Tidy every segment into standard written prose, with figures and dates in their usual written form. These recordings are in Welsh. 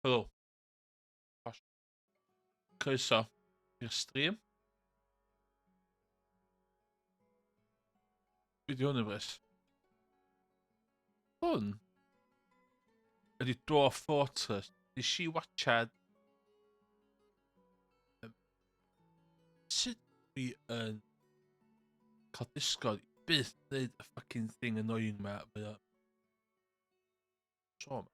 Helo. Croeso i'r stream. Be di hwn yn brys? Hwn ydy Dwarf Fortress. Nes i watchad... Sut dwi yn cael Discord i byth wneud y fucking thing annoying ma. Mae o... Tro yma.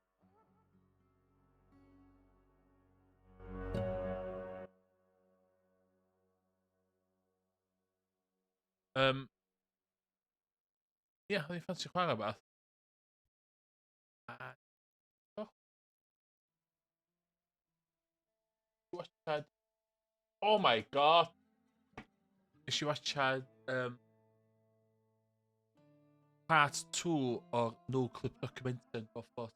Ie, yeah, o'n i'n ffansi chwarae beth. A... Oh. Watchad... Oh my god! Nes i watchad um, part 2 o'r No Clip Documentary yn Boffo.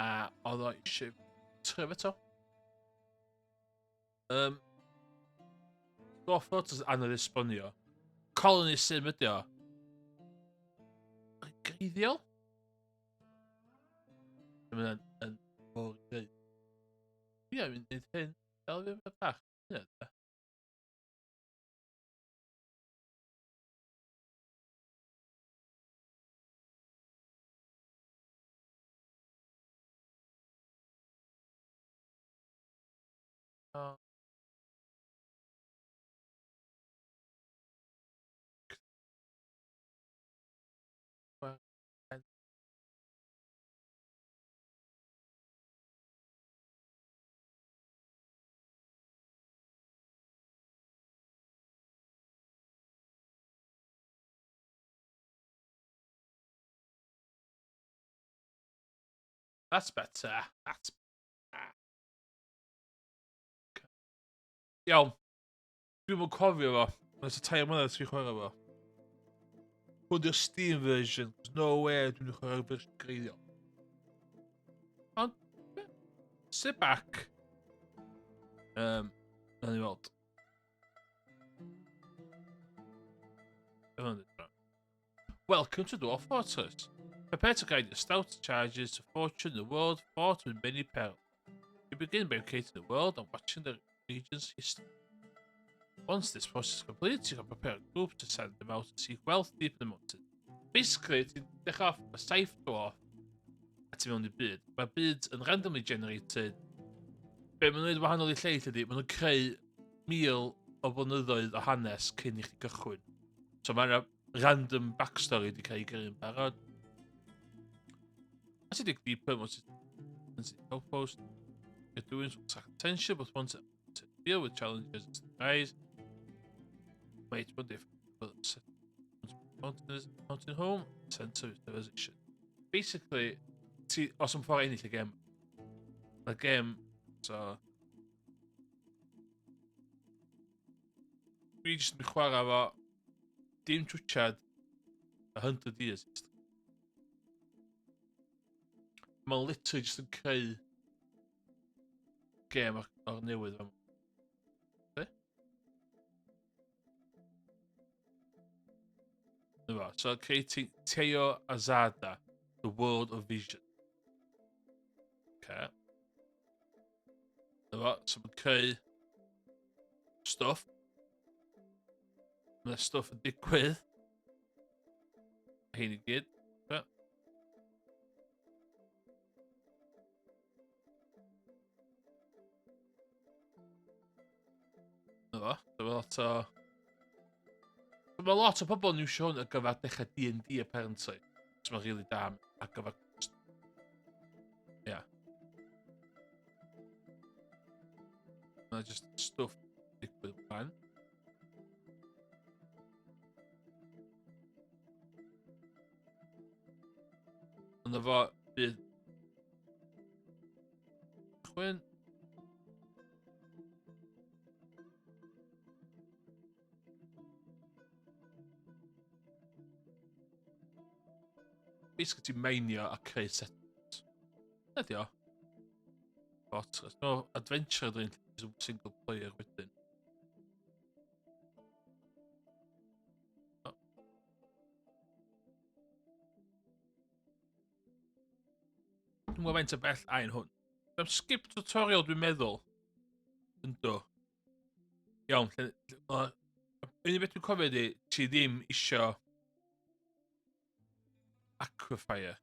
A oedd o eisiau tref eto. Um, Dwarf Fortress anodd esbonio. Colony Sim ydi o. Yn greiddiol? Mae'n yn, yn mor greu. Ie, mi'n gwneud hyn. Fel fi efo bach. Ie, da. Oh. That's better. That's better. Iawn. Dwi'm yn cofio fo. Mae'n tua tair mlynedd ers fi chwarae fo. Hwn di'r Steam version. There's no way dwi'n mynd i chwarae'r fersiwn greiddiol. Ond, sit back. Um, na ni weld. Welcome to Dwarf Fortress. Prepare to guide your stout charges to fortune in the world fraught with many perils. You begin by locating the world and watching the region's history. Once this process is complete, you can prepare a group to send them out to seek wealth deep in the mountain. Basically, ti'n dechrau off y saith dwarf a ti'n mewn i byd. Mae'r byd yn randomly generated. Be maen nhw'n wahanol i lleill ydy, maen nhw'n creu mil o blynyddoedd o hanes cyn i chdi gychwyn. So mae yna random backstory wedi cael ei greu yn barod. As you dig deeper, once it's outpost, you're doing some attract attention, but once to deal with challenges as they rise, might one day mountain, mountain home, center of civilization. Basically, ti, os yn ffordd ennill y gem, y gem, so... Dwi jyst yn chwarae fo, dim twchad, 100 years. Mae'n literally just yn creu gêm o'r, or newydd fan. Be? Dyma, so creating Teo Azada, The World of Vision. Okay. Dyma, so mae'n creu stwff. Mae stwff yn digwydd. Hein i gyd. Yeah. Dyma fo. Dyma lot o... Mae lot o pobl yn iwsio hwn ar gyfer dechrau D&D apparently. So mae'n really da ar gyfer... Yeah. Mae'n just stwff digwydd fan. Ond efo bydd... Chwyn. Basically ti'n meinio a creu set. Ydy o. Fortress. No, adventure dwi'n single player wedyn. Dwi'n Dwi'n gwybod faint o bell a'n hwn. Am skip tutorial dwi'n meddwl. Ynddo. Iawn, lle, lle, unig beth dwi'n cofio ydy, ti ddim isio Aquafire.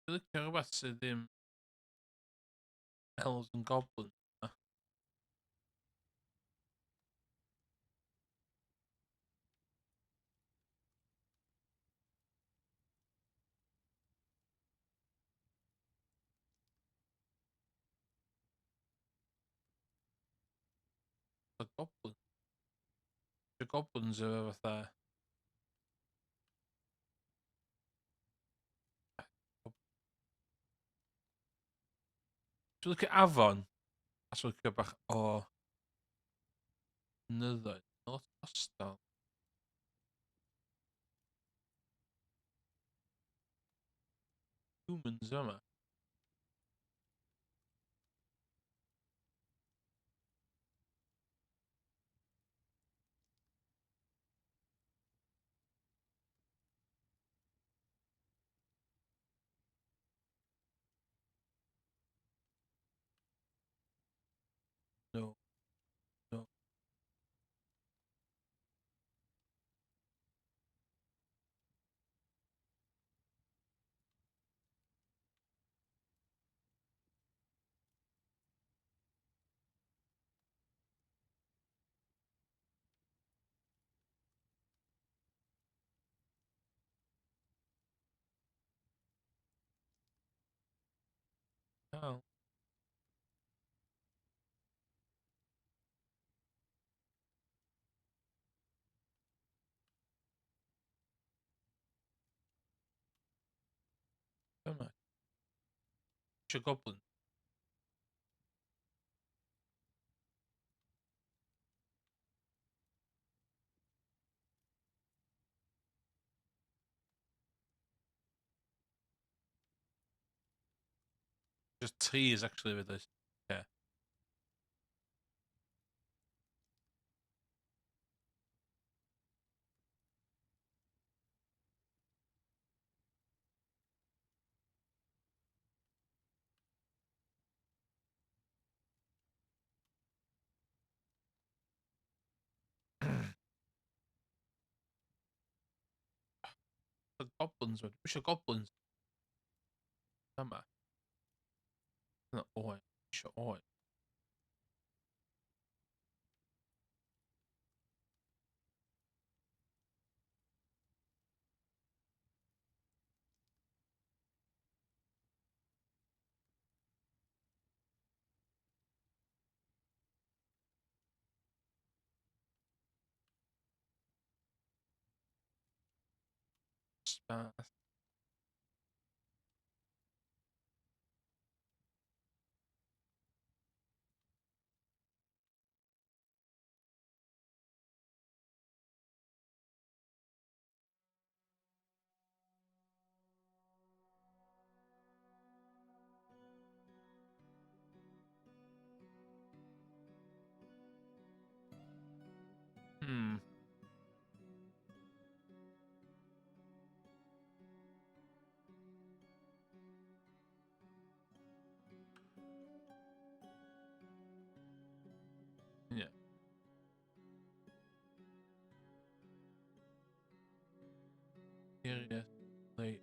Dwi'n licio rhywbeth sydd ddim Elves and Goblins. Y goblin. Y goblins efo fatha... Dwi'n licio afon, a dwi'n licio bach o mynyddoedd. Lot hostal. Humans yma. No. No. Oh. Yma. Eisiau goblin. Just trees, actually, with this. Yeah. The goblins, dwi eisiau goblins. Yma. Dyna oen. Eisiau oen. Spath. Yeah. Seriously.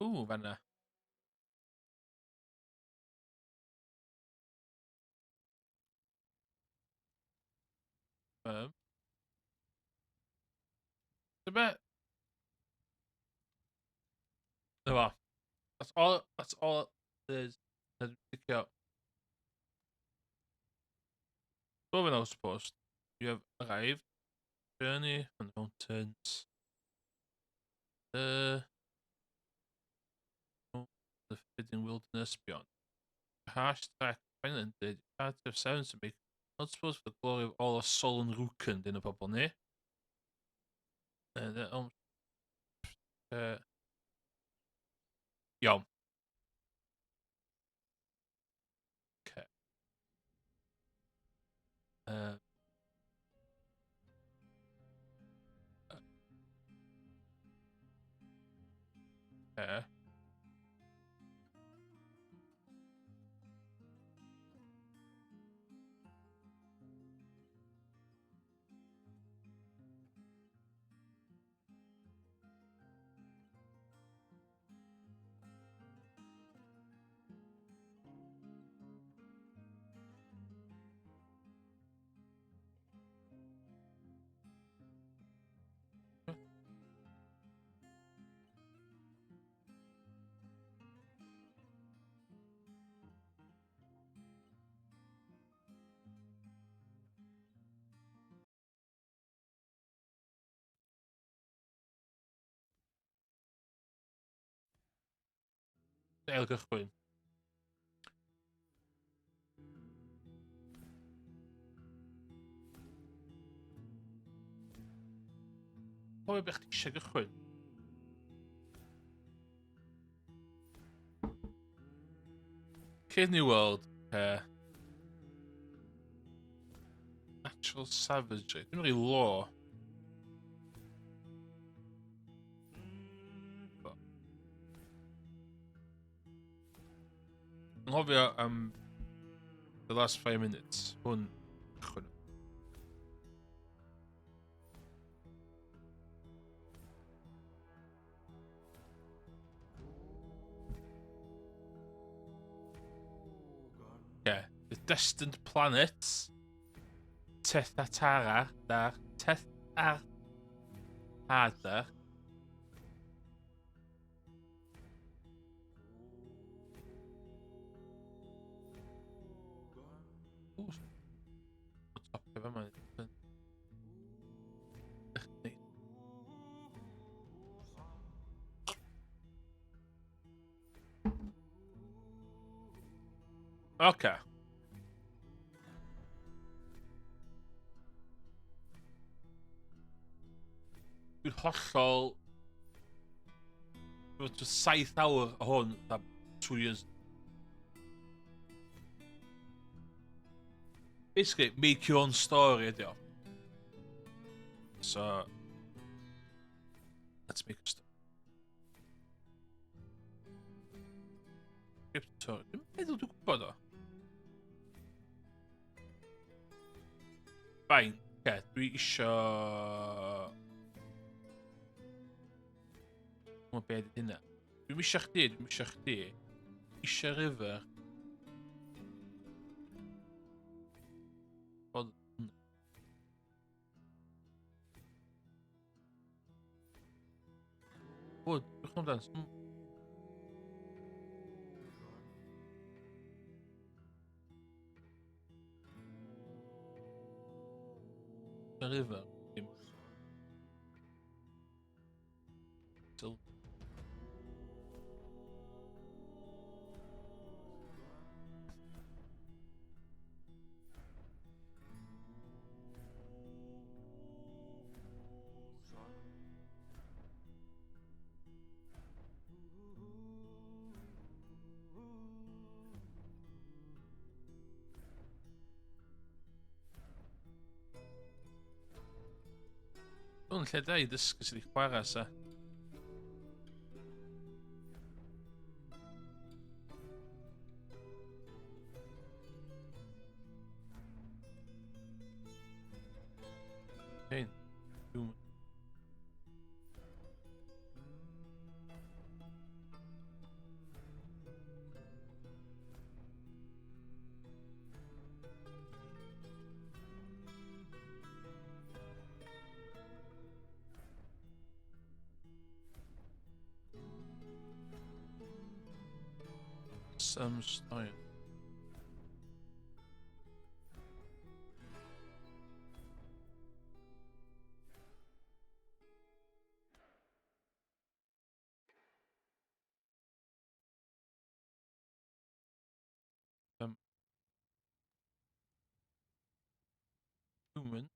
Ww, fanna. Dyma... Dyma. That's all, that's all there is. Dwi'n licio. Dwarven Outpost. You have arrived. Journey from the mountains. The the wilderness beyond. The harsh track finally ended. Part of sounds to make not supposed for the glory of all of Solon Rwcan, dyn y pobl ni. Iawn. Okay. Okay. Ail gychwyn. Pwy beth chdi eisiau gychwyn? Cave New World, okay. Natural Savagery. Dwi'n rhy law. Anghofio am the last 5 minutes. Hwn. Chwn. Yeah. The Destined Planets. Tethatara. Dar. Teth ar. Adar. Ww, topio fe ma'n. Oce. Dwi'n hollol... Dwi'n just 7 awr o hwn, a 2 years. Basically, make your own story ydi o. So... Let's make a story. Crypto. Dwi'n meddwl dwi'n gwybod o. Fine. Oce, dwi isio... Dwi'n be ydy hynna. Dwi'n isio chdi, dwi'n isio chdi. Isio river. Bod... O, dwi'n amdan. River. Dim. Sil. Hwn lle da i ddysgu sydd i chwarae sa. Hein. Human. Some style. Human.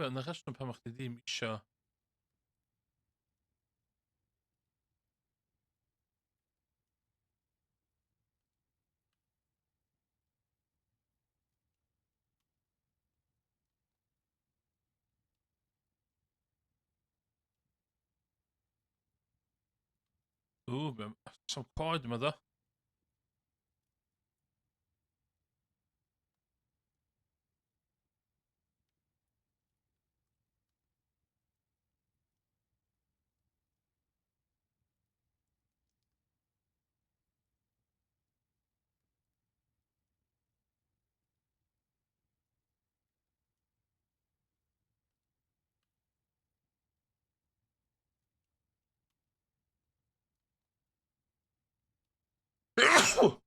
Wel, na rheswm pam chdi ddim isio. Ww, some coed yma ddo.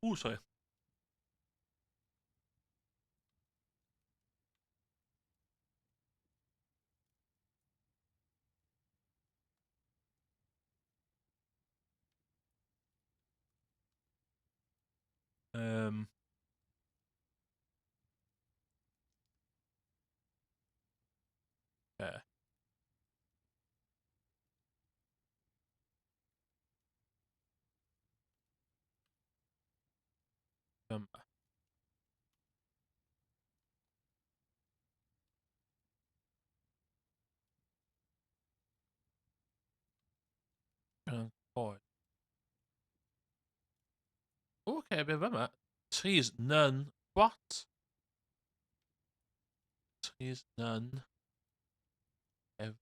Ooh, sorry. Yeah. Coed. Okay, be fama? Trees, none. What? Trees, none. Ev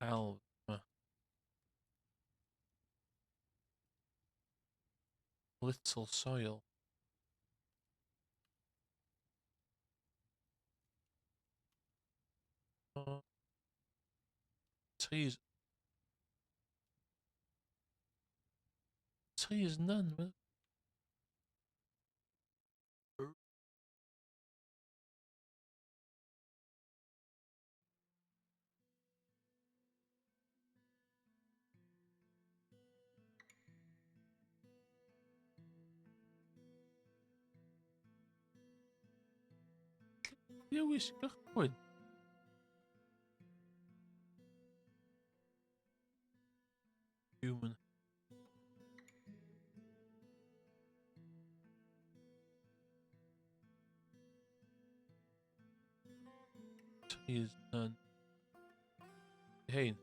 Elf. Little soil. Trees. Trees, none. Dewis gychwyn. Human. Trees, none. Hein.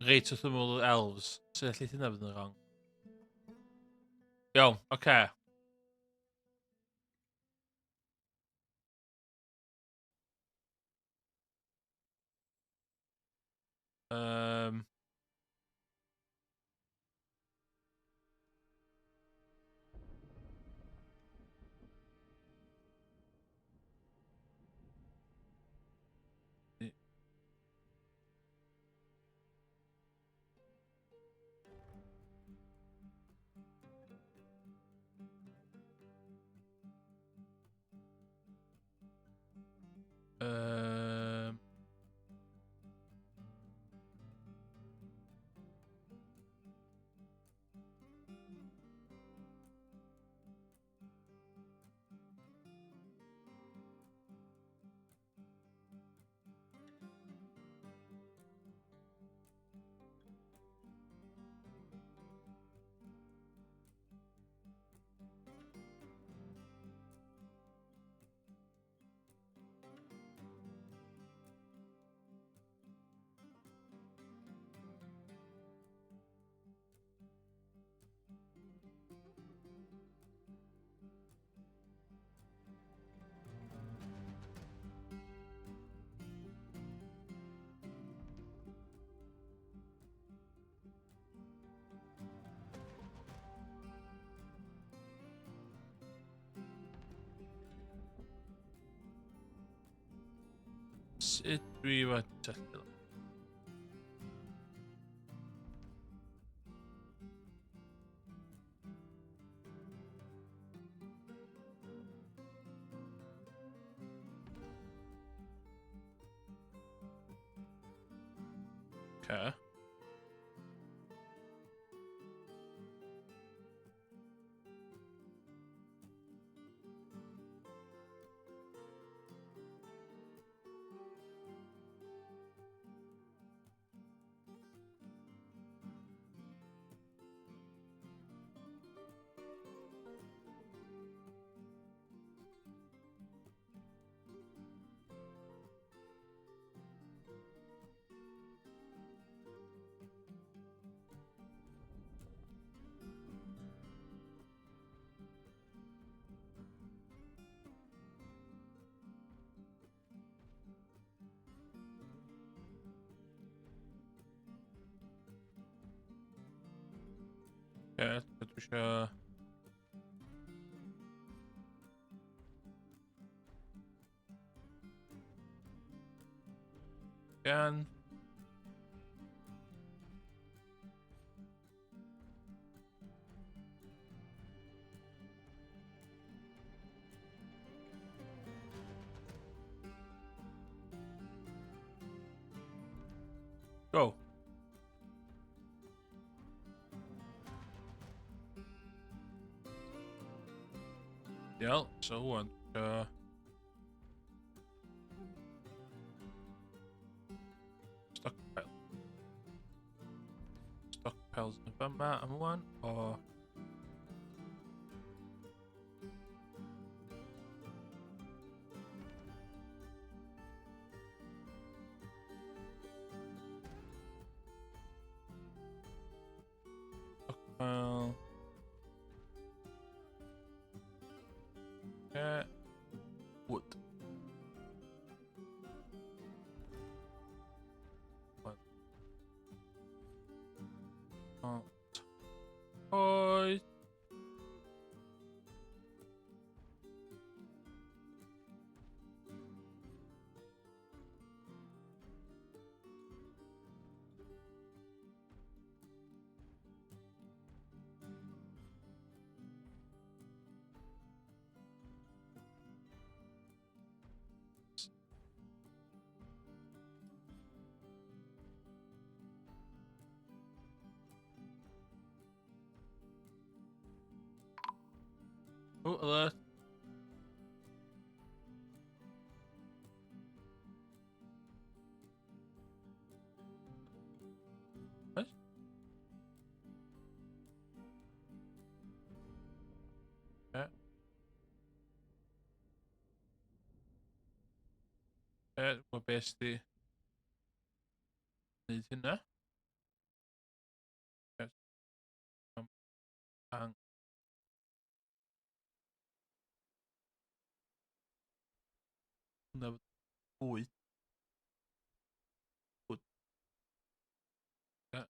Reit wrth ymyl yr elves. Sut allith hynna fynd yn wrong? Iawn, oce. Okay. Sut dwi wedi tyllu? Okay. Oce, dwi eisiau... Gan. Go. Iawn, so wan, stockpile. Stockpiles yn fama am wan, o... Stockpile. Wood. One. Oh. Toys. Oh, alert. What? Yeah. Wel beth sydd wedi gwneud hynna. Ang. Hwnna bwyd. Bwyd. Yeah.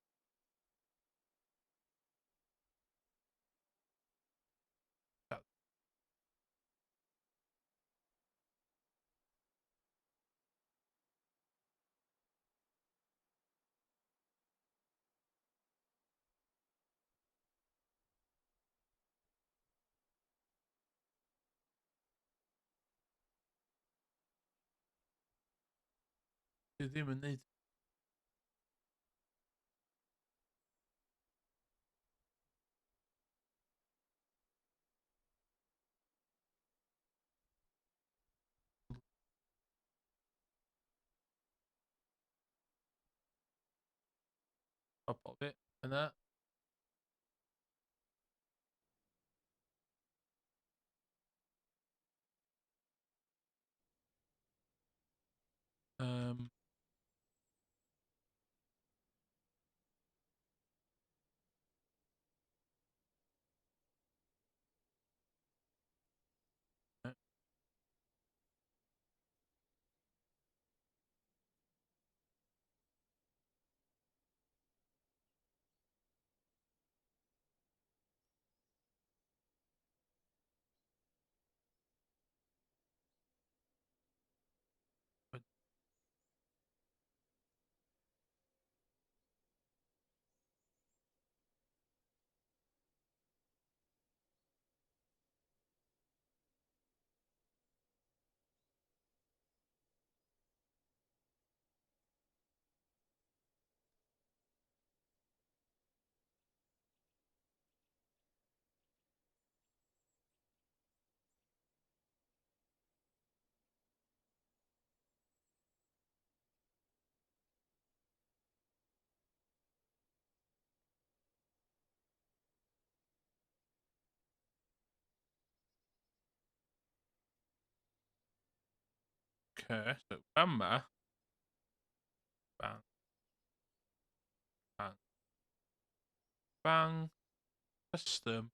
Dwi ddim yn neud Pobl fi yna. Okay, so fama. Bang. Bang. Bang. Custom.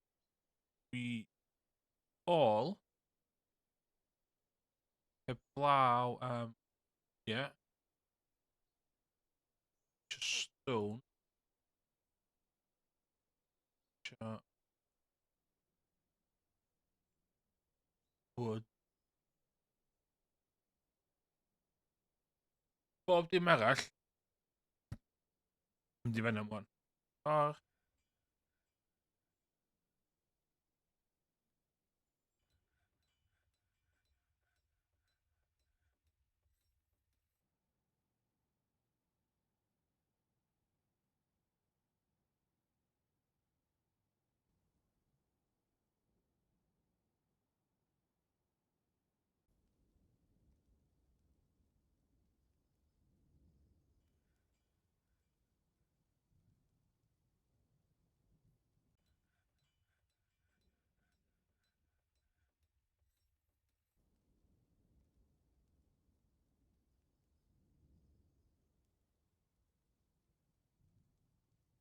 We all. Heblaw am... Ie. Yeah. Just stone. Isio... Wood. Bob dim arall. Mynd i fan am wan. Or.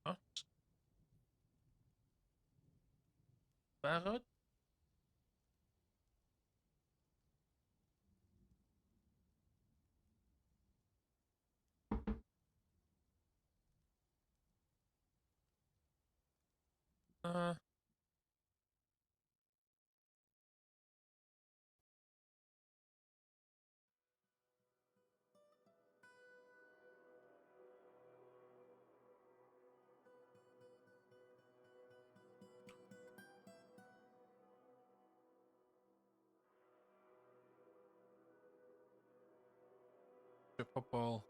What? Barod? Pobl.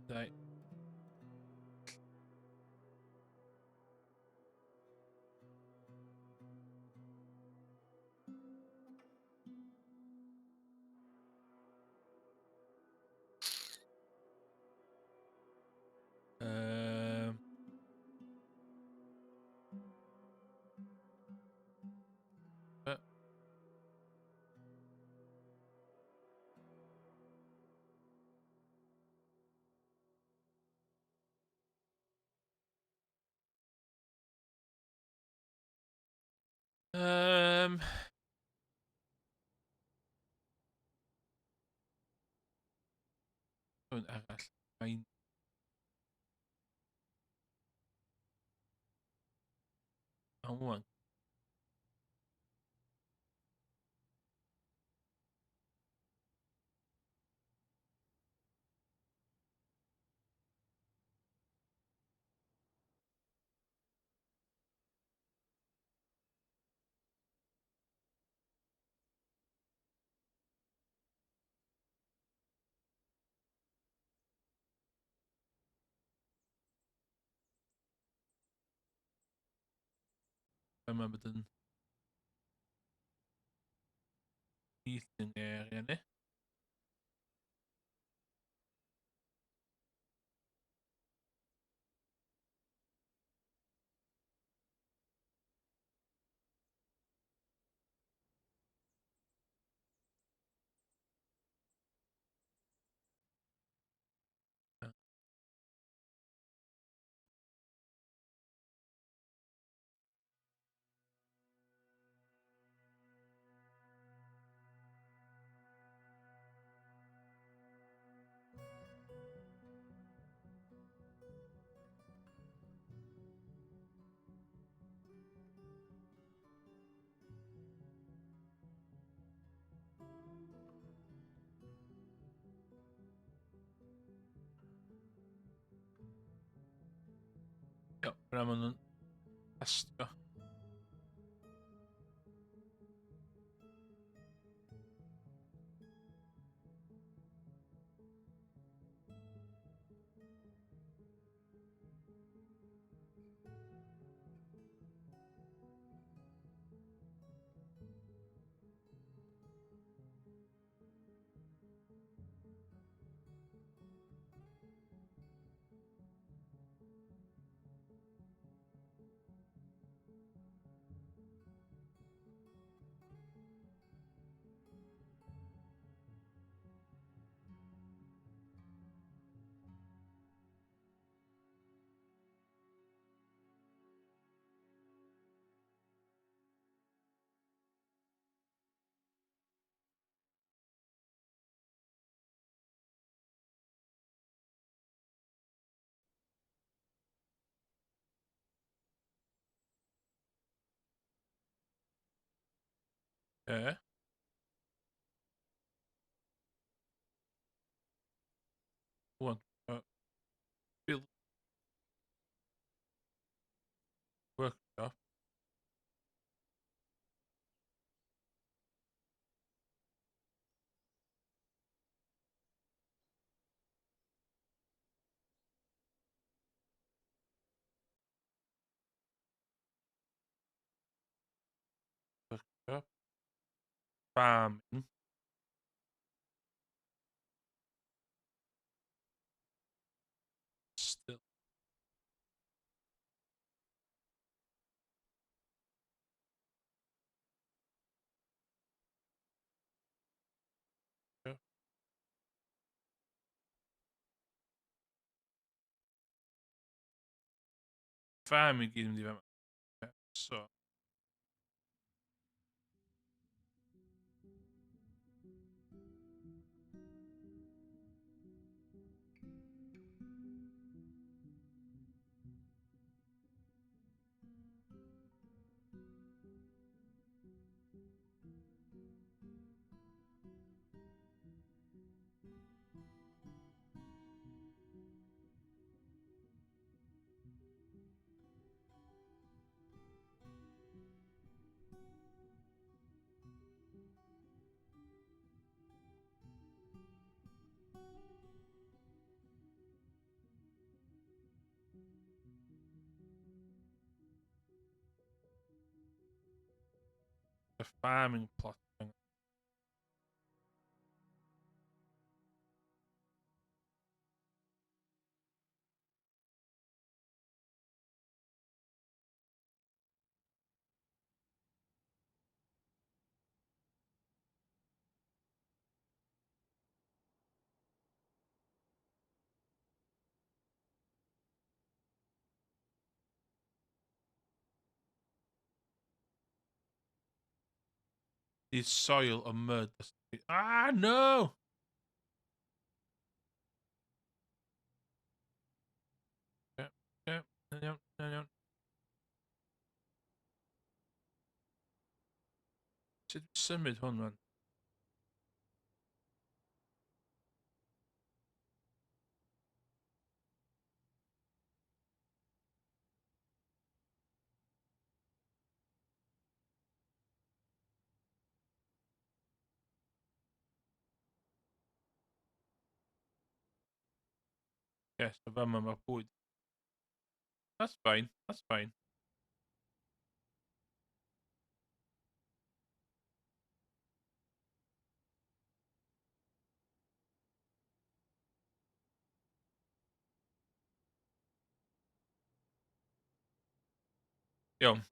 Right. Rhywun arall. Mae'n... A wan. Yma bod yn heating area ni. Ia, beth maen nhw'n testio. Ie. Wan. Build. Workshop. Workshop. Farming. Still. Yeah. Farming gyd yn mynd i fama. Yeah, so. The farming plot thing. Need soil or mud. Ah, no! Yeah, yeah, yeah, yeah. Sut symud hwn, man? Yes, so fama mae'r bwyd. That's fine, that's fine. Iawn.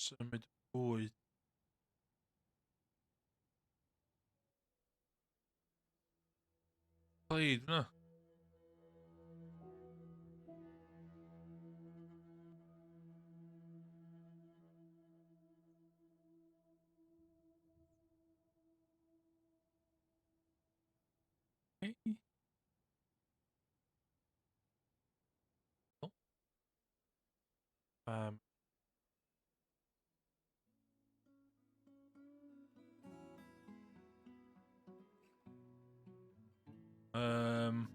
Symud bwyd. Played, na. Okay. Oh. Um. Um.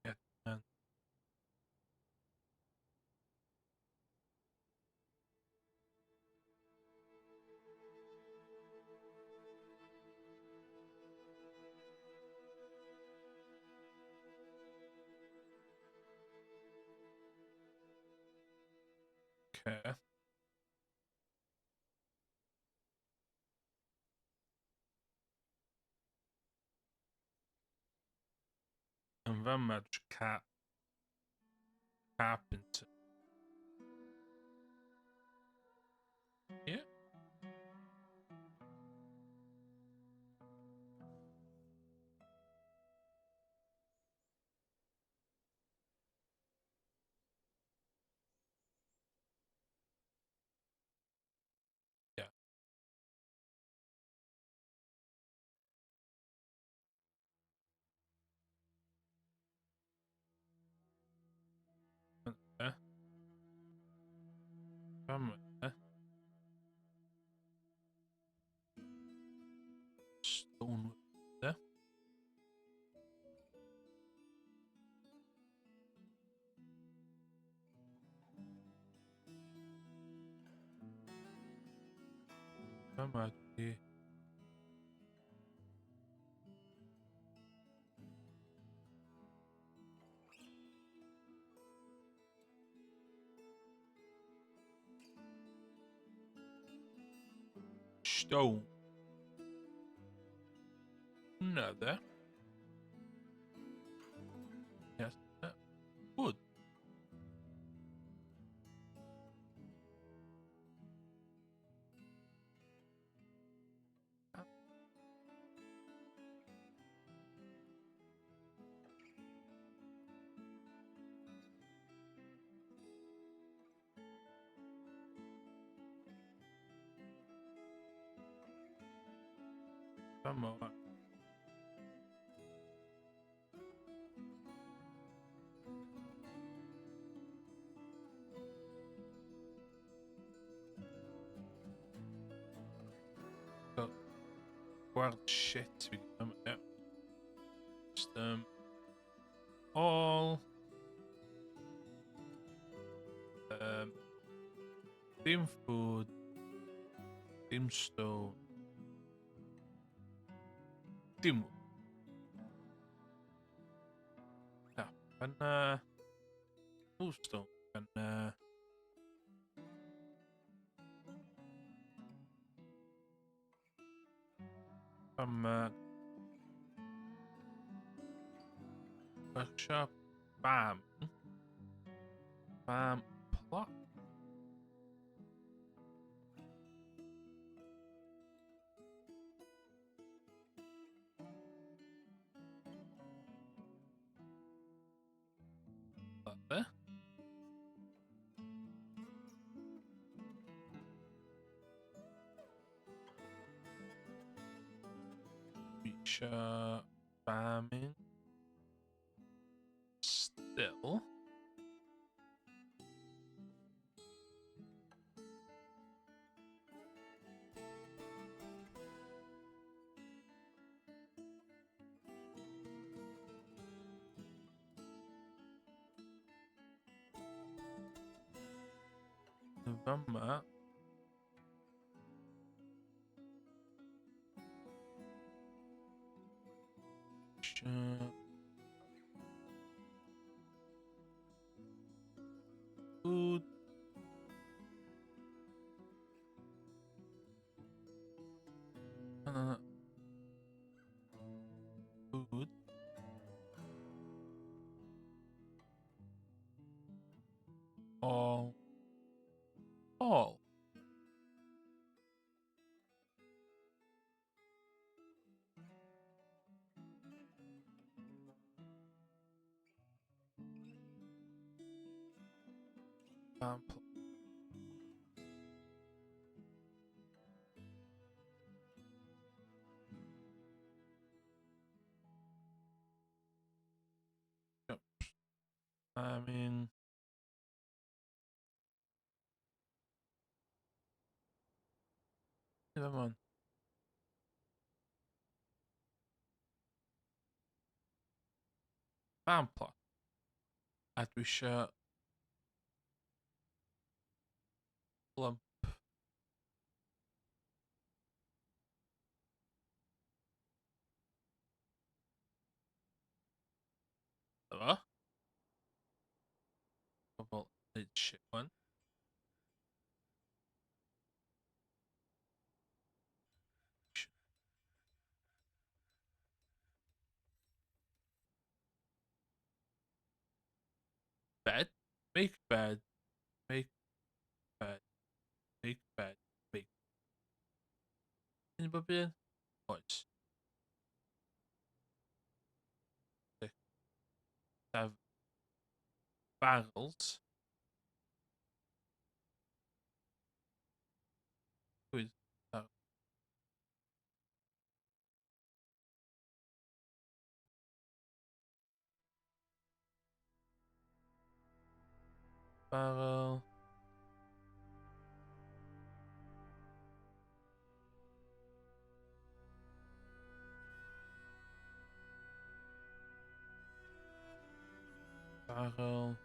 Yeah, man. Yn fama, dwi ca carpenter. Yeah. Yeah. Fama. Stone there. Fama dwi... Stone. Another. Yes. Wood. Come on. So, gweld shit fi yma, ie. Just, all. Dim food. Dim stone. Dim... Na, yna... Move stone, yna... Yma... Workshop. Bam. Bam. Plot. That there. Feature farming. Still. Fama. Food. Food. All. All. I mean, come on. Farm plot. A dwi eisiau lump. Dyma. Pobl yn neud shit wan. Bed, make bed, make bed, make bed, make. Un bob un? Oes. 6, 7, barrels. Pwy? Barrel. Barrel.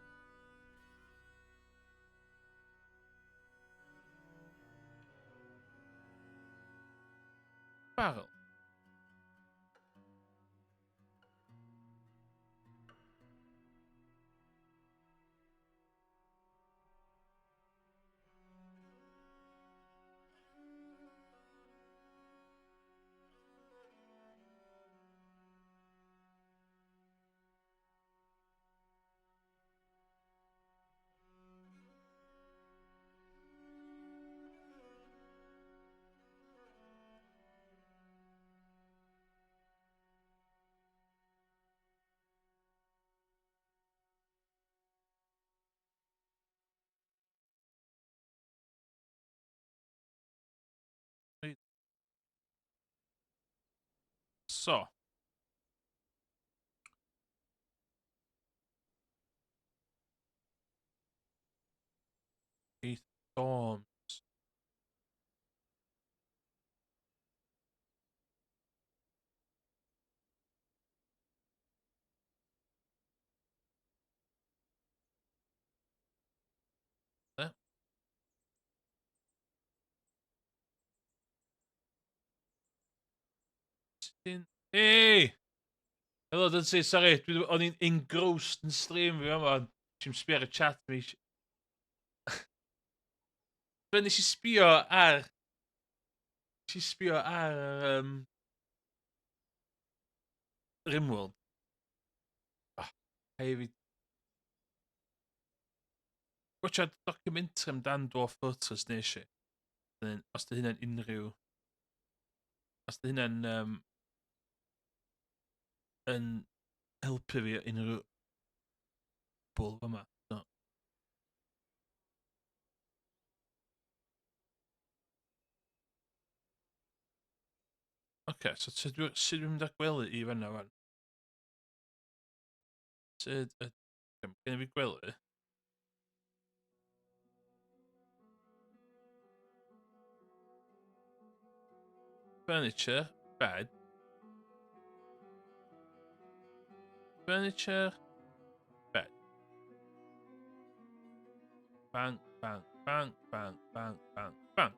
Barrel. So. Eight storms. Hey! Hello, Dynsi, sorry, dwi, o'n i'n engrossed yn stream fi yma. Ti'n sbio ar y chat mi. Fe nes i sbio ar... Nes i sbio ar... Rimworld. Oh, hei fi... Gwachad documentary amdan Dwarf Fortress nes i. Os dy hynna'n unrhyw... Os dy hynna'n... yn helpu fi unrhyw bwl yma. No. Oce, okay, so sut dwi'n mynd â gwely i fanna fan? Sut yd... Gen i fi gwely? Furniture, bed. Furniture, bed. Bang, bang, bang, bang, bang, bang, bang.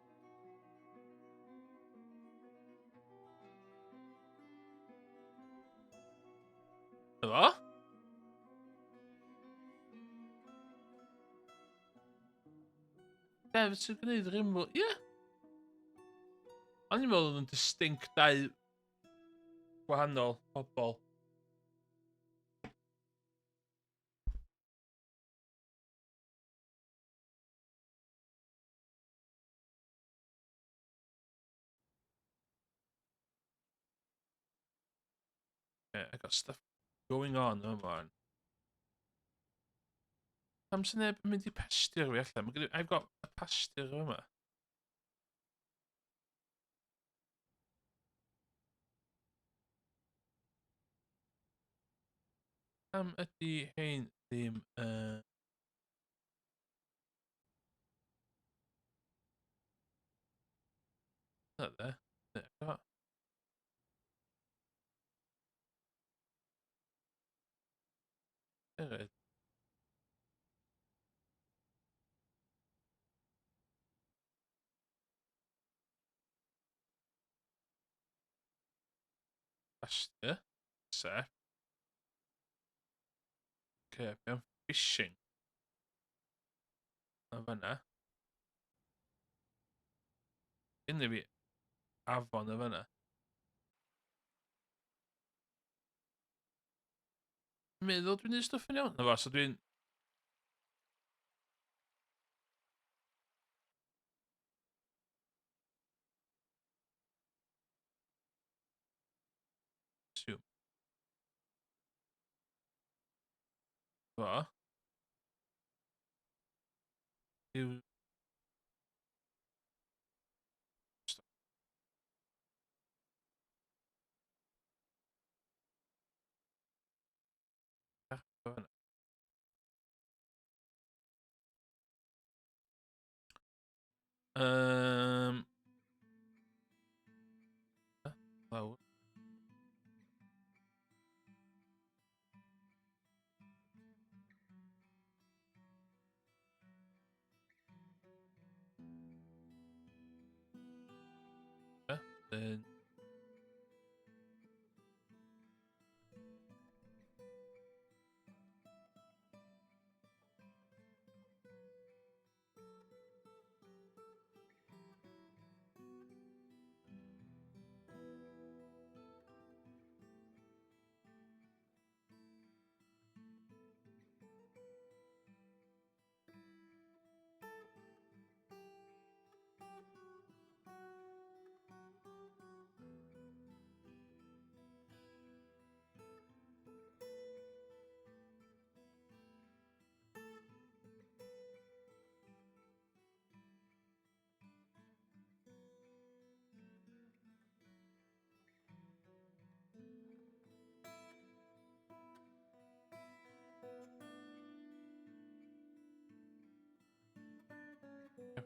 Efo? Dev sy'n gwneud Rimworld? Ie! Yeah. O'n i'n meddwl oedd yn distinct dau gwahanol pobl. Yeah, I got stuff going on yma. Pam sy'n neb yn mynd i pasture fi allan? Mae gen i... I've got a pasture yma. Pam ydy hein ddim yn... Not there. There. Evet. Pasture. Set. Okay, be am fishing? Na fanna. Gynnu fi afon y fanna. Meddwl dwi'n neud stwff yn iawn. Na fo, so dwi'n... Assume. Fo. Yw... Lawr. Then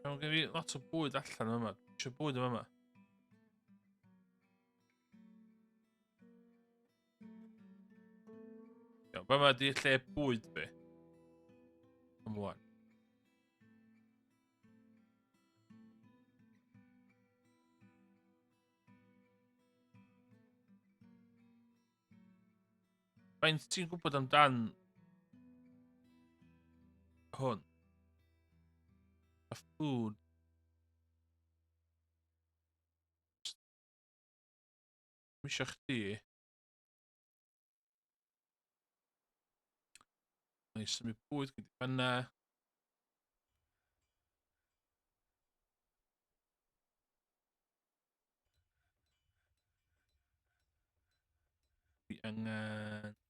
Mae gen i lot o bwyd allan yma. Dwi eisiau bwyd yma. Iawn, fa ma di lle bwyd fi. Ymlaen. Faint ti'n gwybod amdan hwn? Y food. Dwi isio chdi. Mae'n symud bwyd gyda fanna. Dwi angen...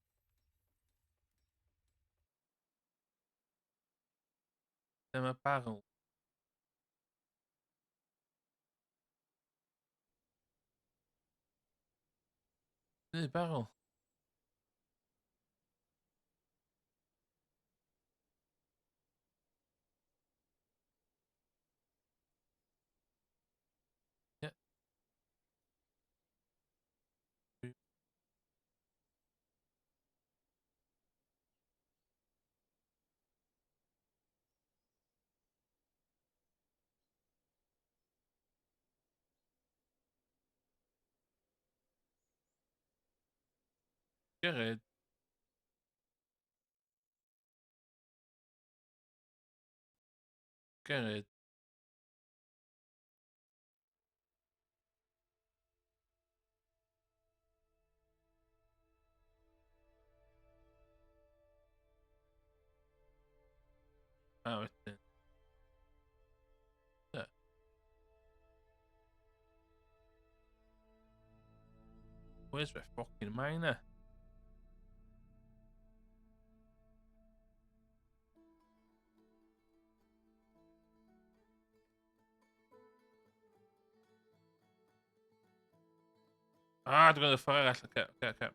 Dyma barrel. Neu barrel. Yeah. Gerrit. Gerrit. A wedyn. Yeah. Where's my fucking miner? Ah, dwi'n gwneud y ffordd arall. Oce, oce, oce.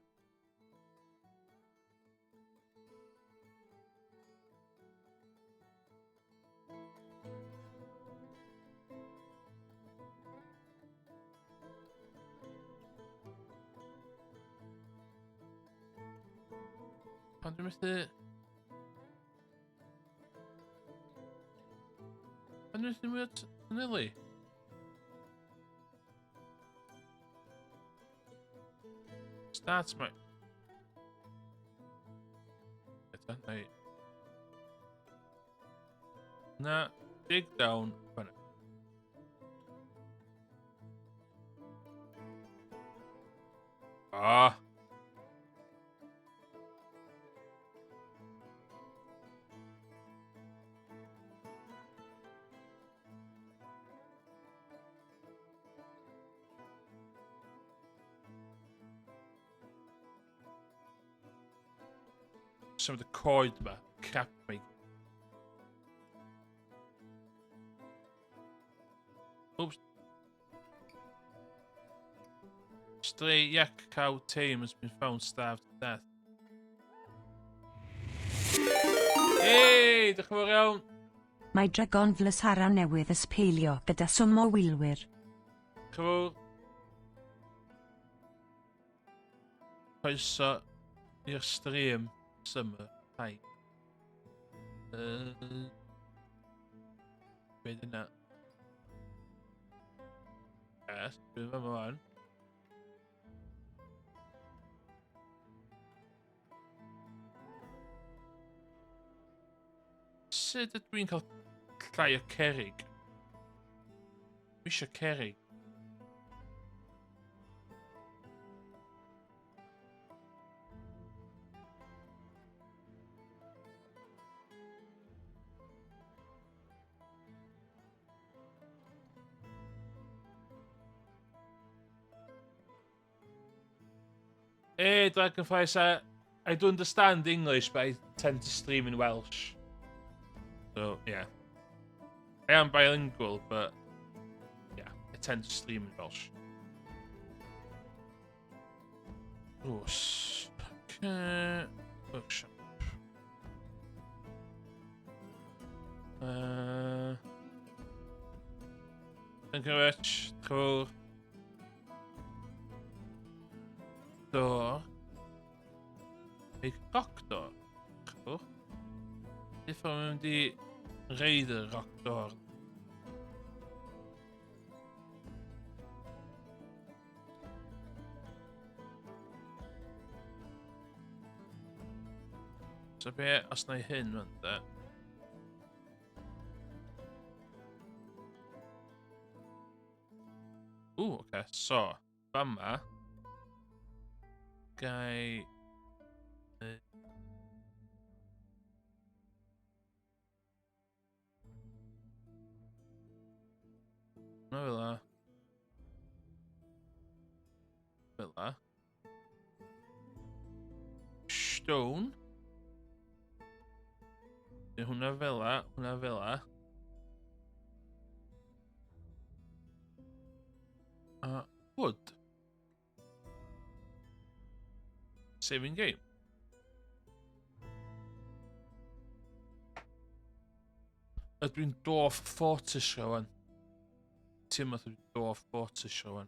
Pan dwi'n methu... Pan dwi'n methu mwy o tynelu? Start my... Eto, na i... Na, dig down, fanna. Ah! Symud y coed yma. Crap mae. Oops. Stray yak cow tame has been found starved to death. Hey, diolch yn fawr iawn. Mae Dragon Flysara newydd yspeilio gyda swm o wylwyr. Diolch yn fawr. Croeso i'r stream Summer. Hi. Be di hynna? Yes, dwi'n fama wan. Sut ydw i'n cael llai o cerig? Dwi eisiau cerig. Hey, Dragonfly, I, I do understand English, but I tend to stream in Welsh. So, yeah. I am bilingual, but yeah, I tend to stream in Welsh. Drws. Okay. Workshop. Thank you very much. Cool. Door. Make rock door. Cool. If I'm mynd i reid y rock door. So be os na i hyn fan de? Ooh, oce, okay. So, fama, gai... Hwnna fel la. Fel la. Stone. Neu hwnna fel la, hwnna fel la. A wood. Saving game. Ydw i'n Dwarf Fortress rwan. Ti'n meddwl dwi'n Dwarf Fortress rwan.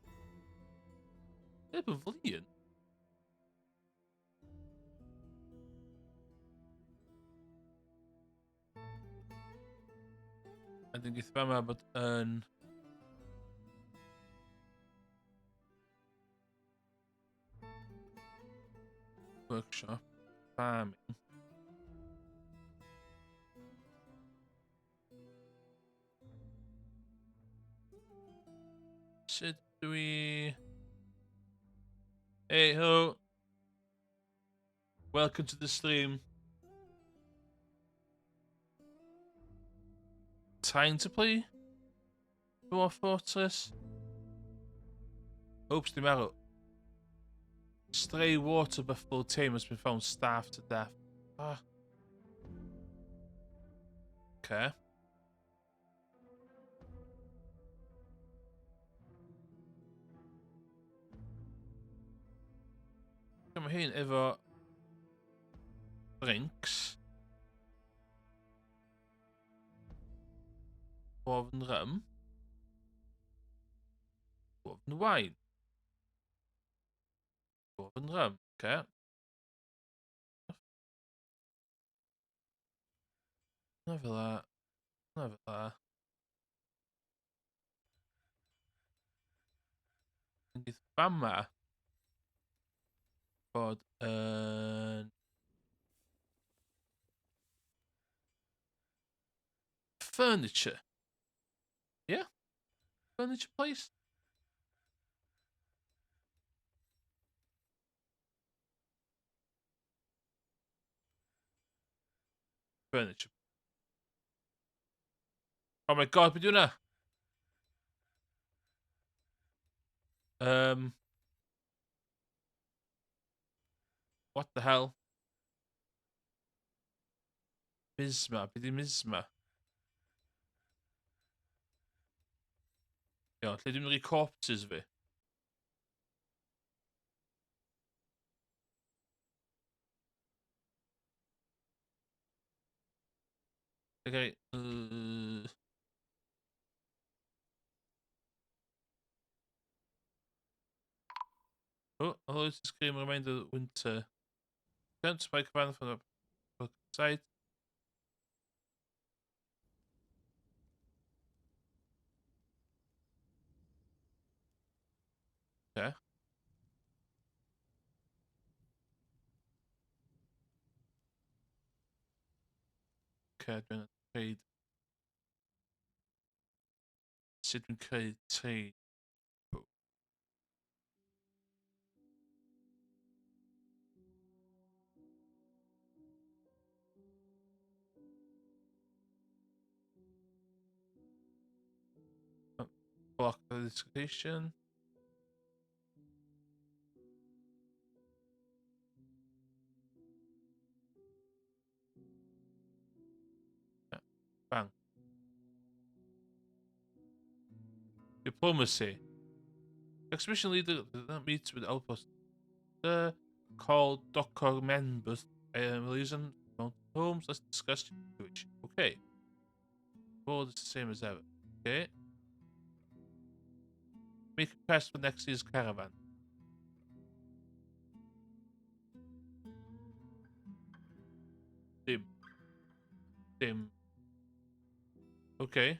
Neb yn flin. A dyn gyda fama bod yn... Workshop. Farming. Sut dwi... Hey, hello. Welcome to the stream. Time to play Dwarf Fortress. Oops, dim marw. Stray water buffalo tame has been found starved to death. Ah. Okay. Mae hyn efo drinks. Dwarven rum. Dwarven wine. Dwarven rum, okay. Na fel la. Na fel la. Yn fama bod yn furniture. Yeah? Furniture place? Furniture. Oh my god, beth yw hwnna? What the hell? Misma, be di misma? Iawn, lle dwi'n mynd i corpses fi? Okay. Oh, although it's a scream reminder that winter. Don't spike van from the side. Okay. Okay, dwi'n creu... Sut dwi'n creu trade? Block the dislocation. Bang. Diplomacy. Exhibition leader that meets with outpost. The called Docker members liaison homes. Let's discuss situation. Okay. Board is the same as ever. Okay. Make a quest for next year's caravan. Dim. Dim. Okay.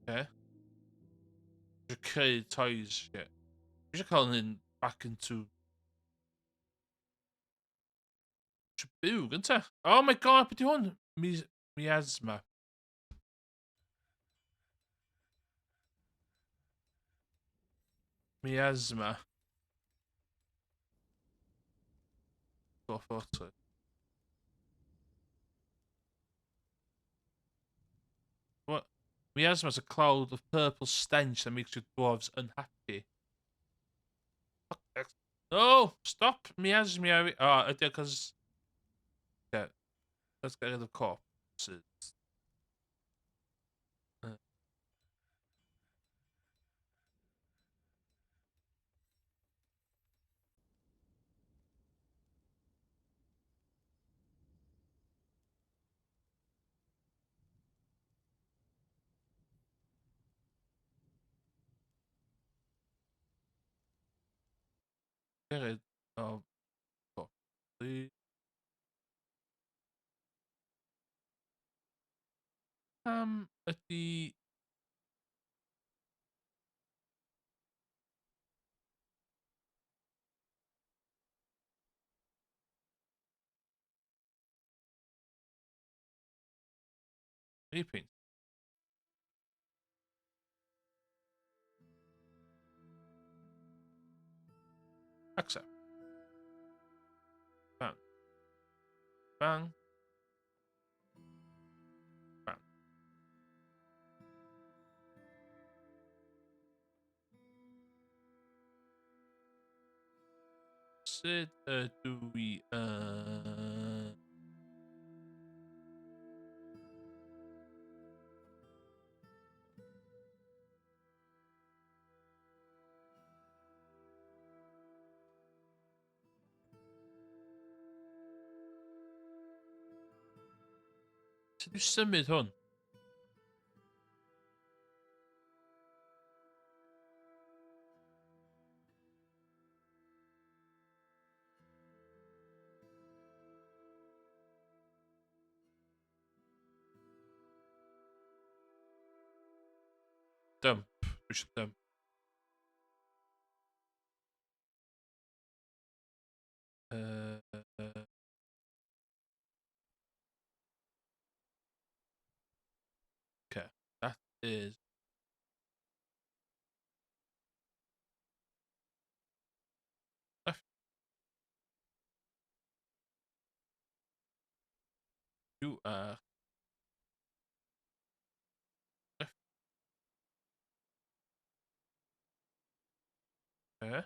Okay. Eisiau creu toys, shit. Eisiau cael hyn back into... Eisiau byw gynta. Oh my god, beth yw hwn? Miasma. Miasma. Go forward. What? Miasma is a cloud of purple stench that makes your dwarves unhappy. No! Stop! Miasma. Oh, ydy cos... Yeah. Let's get rid of corpses. Get rid of corpses. Pam ydy... Repaint. Accept. Bang. Bang. Bang. Sut ydw i yn... Sut dwi'n symud hwn? Dump. Dwi eisiau dump. Okay, that is... Left. You are... Left. Okay.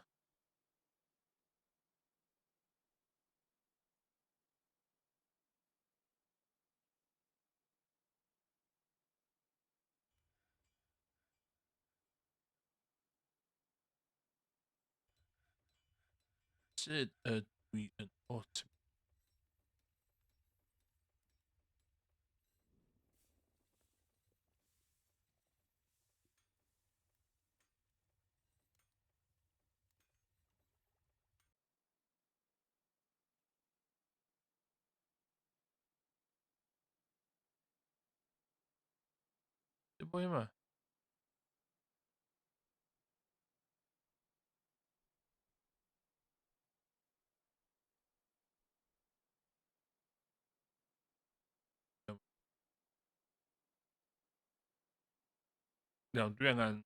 Sut ydw i yn auto... Y boi yma. Iawn, dwi angen...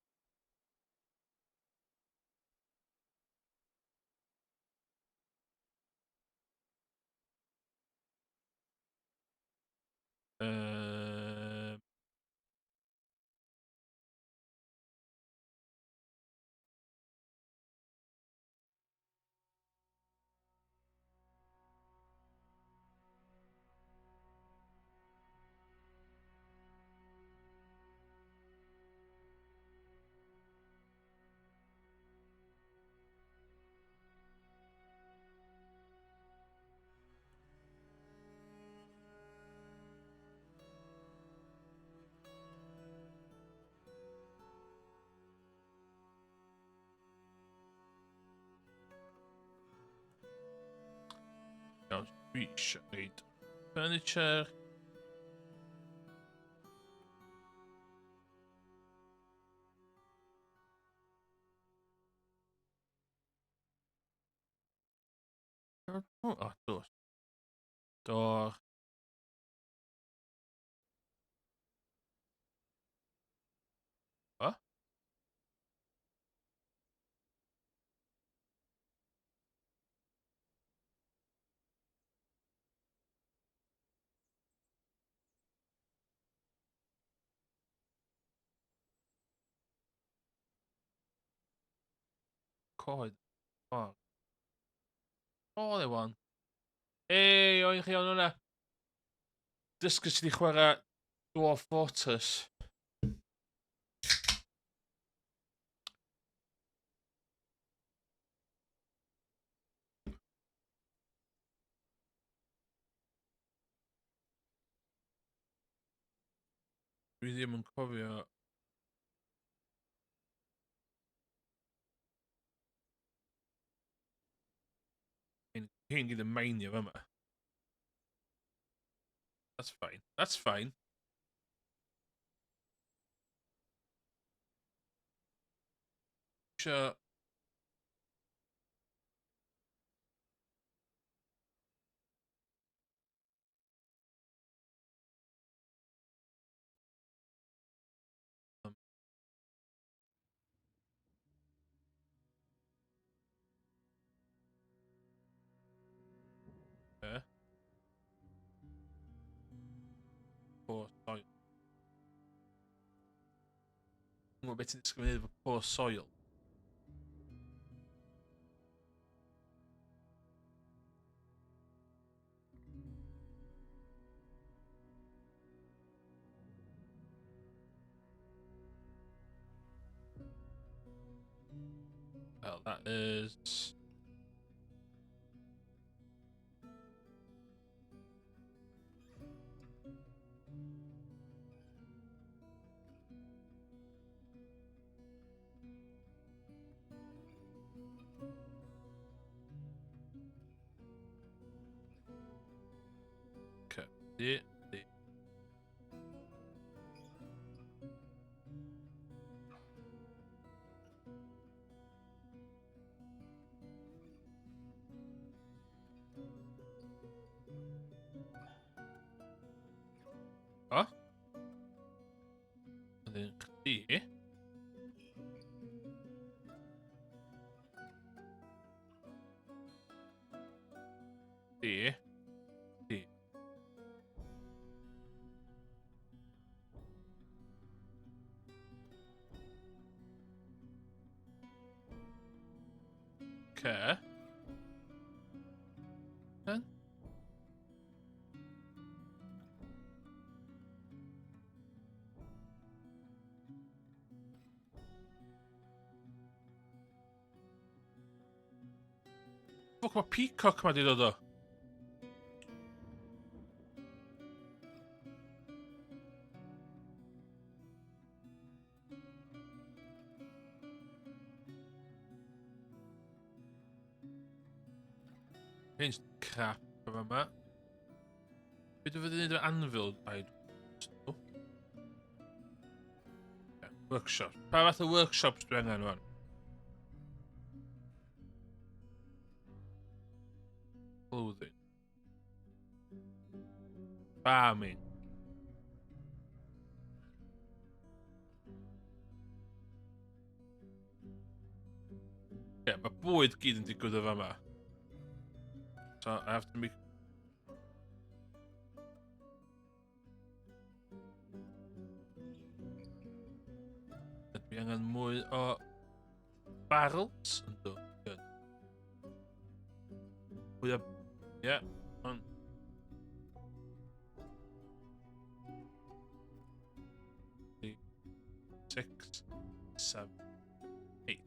Uh... Iawn, dwi eisiau gwneud furniture. O, dos. Door. O? Coed. O. O, they won. Ei, o'n chi o'n hwnna. Dysgu sydd wedi chwarae Dwarf Fortress. Dwi ddim yn cofio Hyn, hyn gyda meinio fyma. That's fine. That's fine. Isio... Yeah. Poor soil. Dwi'n gwybod beth ti'n disgwyl efo poor soil. Well, that is... Okay. Yeah. O? Wedyn chdi. Chdi. Chdi. Okay. Then? Ffwc, mae peacock ma di dod o. Hyn crap yma yma. Be dwi'n fod yn neud efo anvil? I don't know. Workshop. Pa fath o workshops dwi angen rwan? Clothing. Farming. Ie, yeah, mae bwyd gyd yn digwydd o fama. So, I have to make... Dwi angen mwy o barrels. Ynddo. Good. Mwy o... Ie. Yeah. On. 6, 7, 8.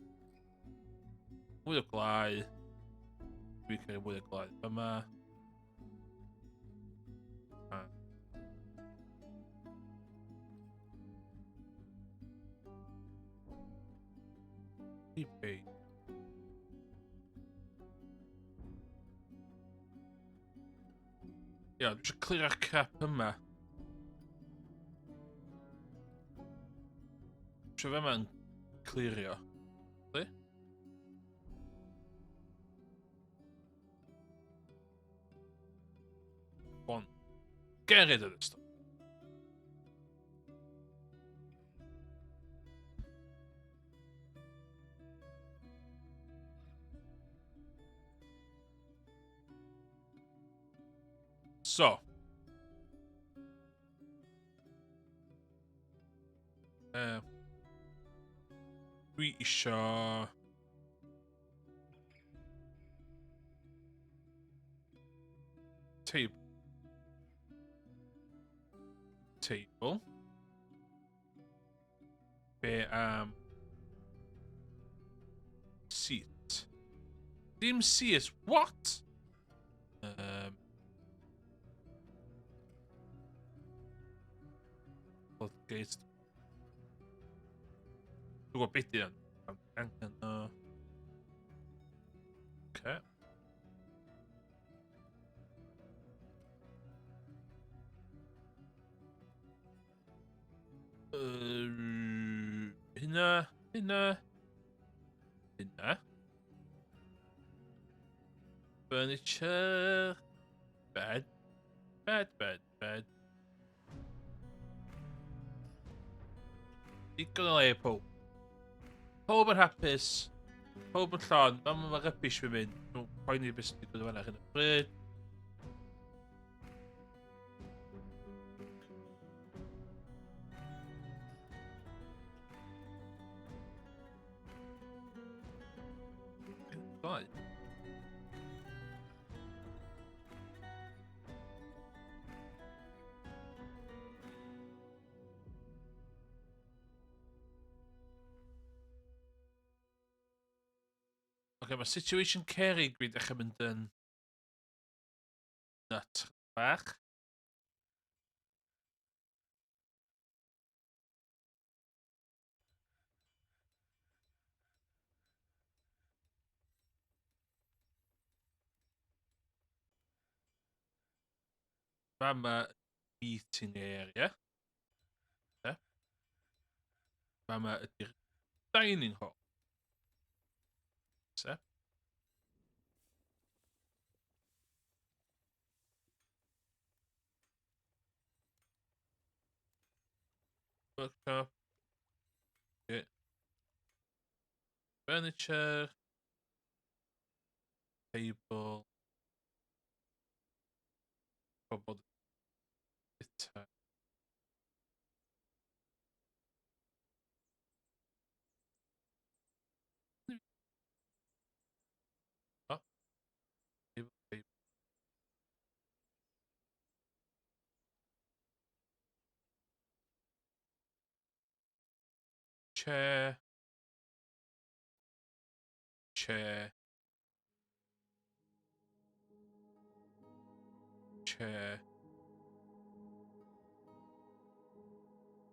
Mwy o glau. Dwi'n cael mwy o glau yma. A. eBay. Ia, dwi eisiau clirio'r crap yma. Eisiau fe yma'n clirio. Di? One. Get rid of this stuff. So. Dwi isio... Table. Table. Be am... Seat. Dim seat, what? Floodgate. Dwi'n gwybod beth di yn. Angen o. Okay. Hynna, hynna, hynna. Furniture, bed, bed, bed, bed. Digon o le pob. Pob yn hapus. Pob yn llon. Mae ma rybys fi'n mynd. Dwi'n poeni beth sy'n digwydd yn fan'na ar hyn o bryd. Dau. Oce, mae situation caring fi dechrau mynd yn nut bach. Fama meeting area. Yeah. Fama ydy'r dining hall. Se. Workshop. Yeah. Furniture. Table. Pobl bita. Chair. Chair. Chair.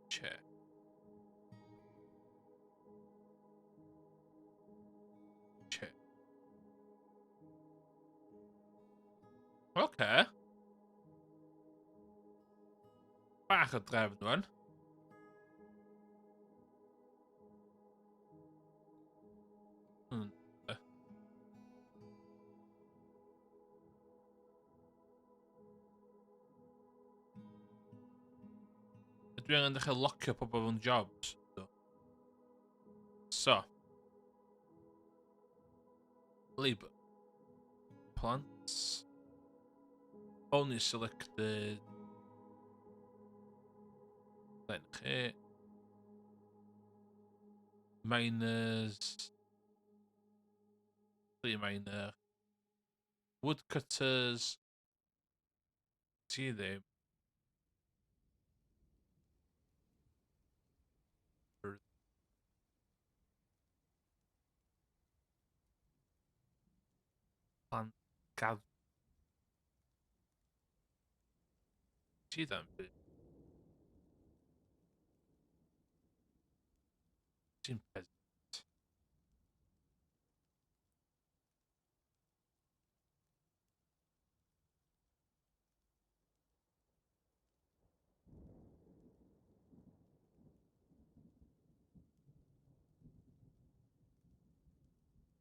Chair. Chair. Okay. Bach o drefn rwan. Dwi angen dechrau locio pobl mewn jobs. So. Labour. Plants. Only selected. Then chi. Miners. Three miner. Woodcutters. Ti ddim. Plant gadd. Ti ddim. Ti'n peasant.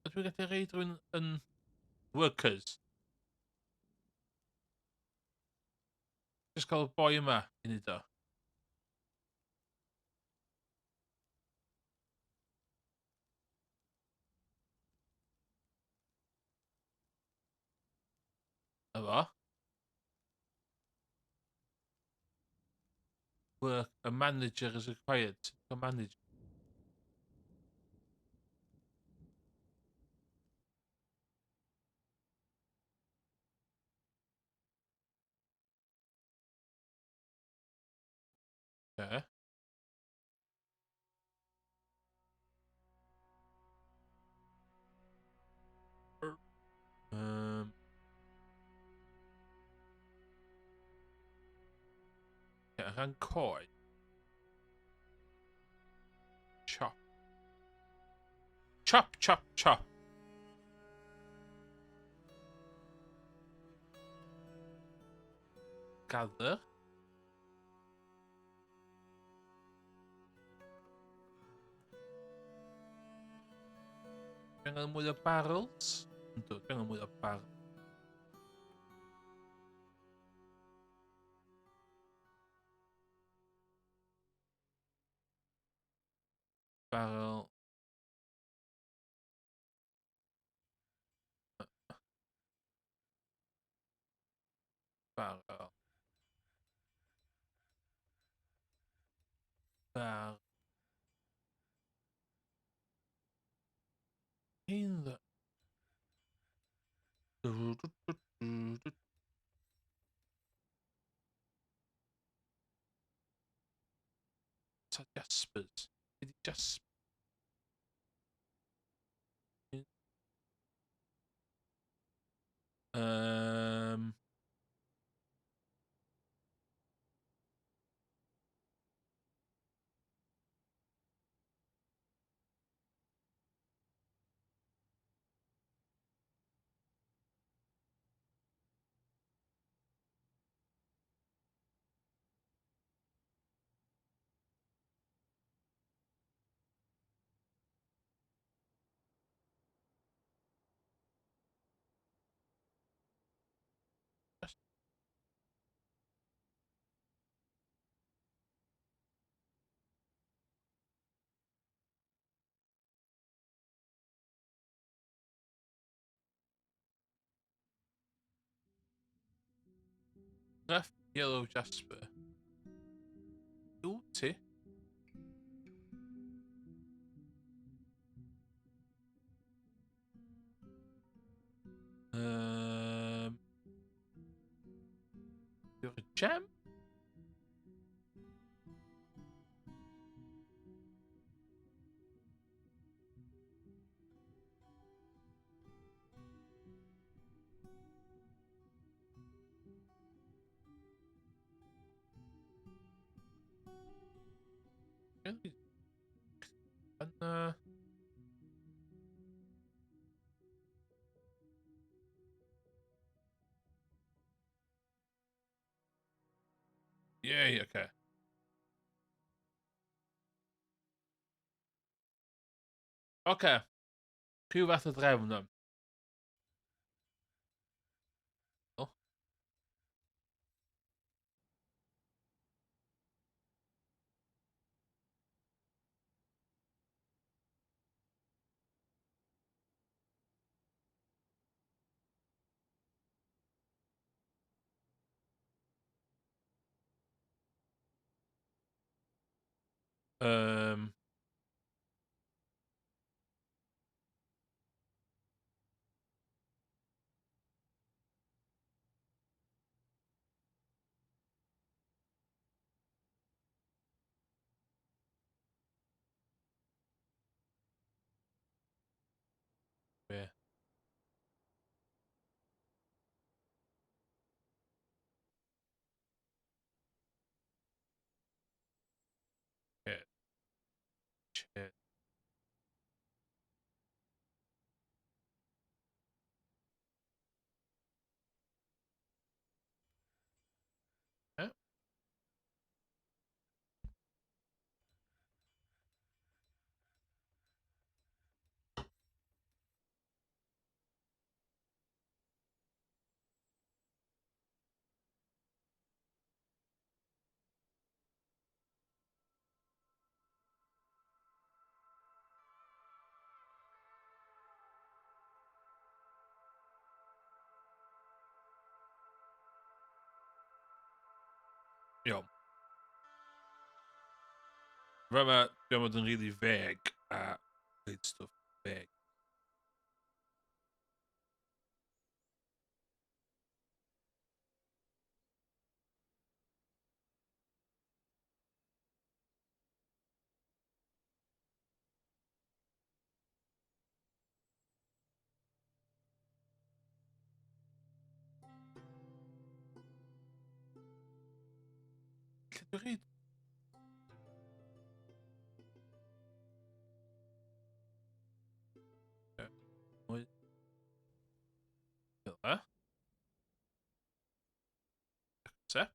Ydw i'n gallu reid rhywun yn workers? Just cael y boi yma i wneud o. Efo. Work, a manager is required. A manager. Okay. Yeah, rhan coed. Chop. Chop, chop, chop. Gather. Dwi angen mwy o barrels? Yndw, dwi angen mwy o barrels. Barrel. Barrel. Bar. In the... Ta Jaspers. Ydy Jaspers. Left yellow Jasper. Ww, ti? You're a gem? Yna. Yay, okay. Oce. Rhyw fath o drefn o'n. O. Um, Be? Shit. Shit. Yeah. Iawn. Fe ma, dwi'n bod yn really vague a dweud stwff vague. Lle dwi'n rhaid? Mwy. Fel 'na. Accept.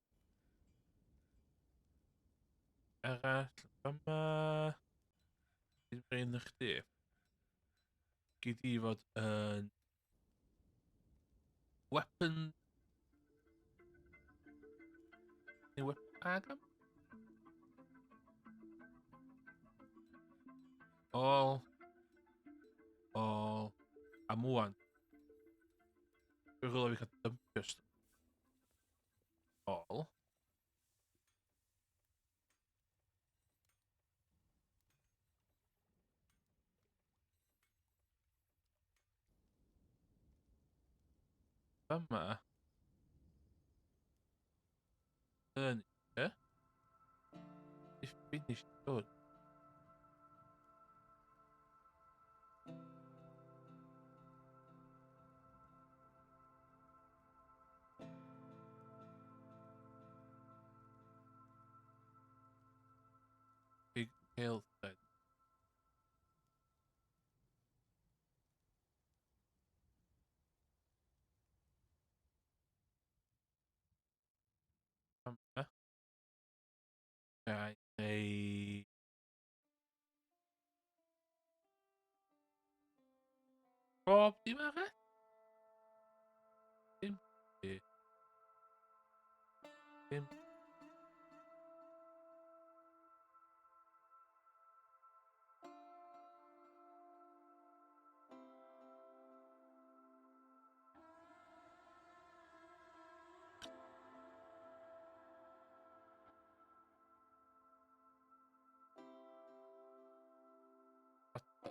Arall, yma. Dwi'n brin i chdi. Gyd i fod yn weapon. Neu weapon agam? All. All. A mwan. Dwi'n rhywle fi cael dympio stwff. All. Yma. Yn e? If finished good. Big tail thread. Yma. Ga i Bob dim arall? Dim. Dim.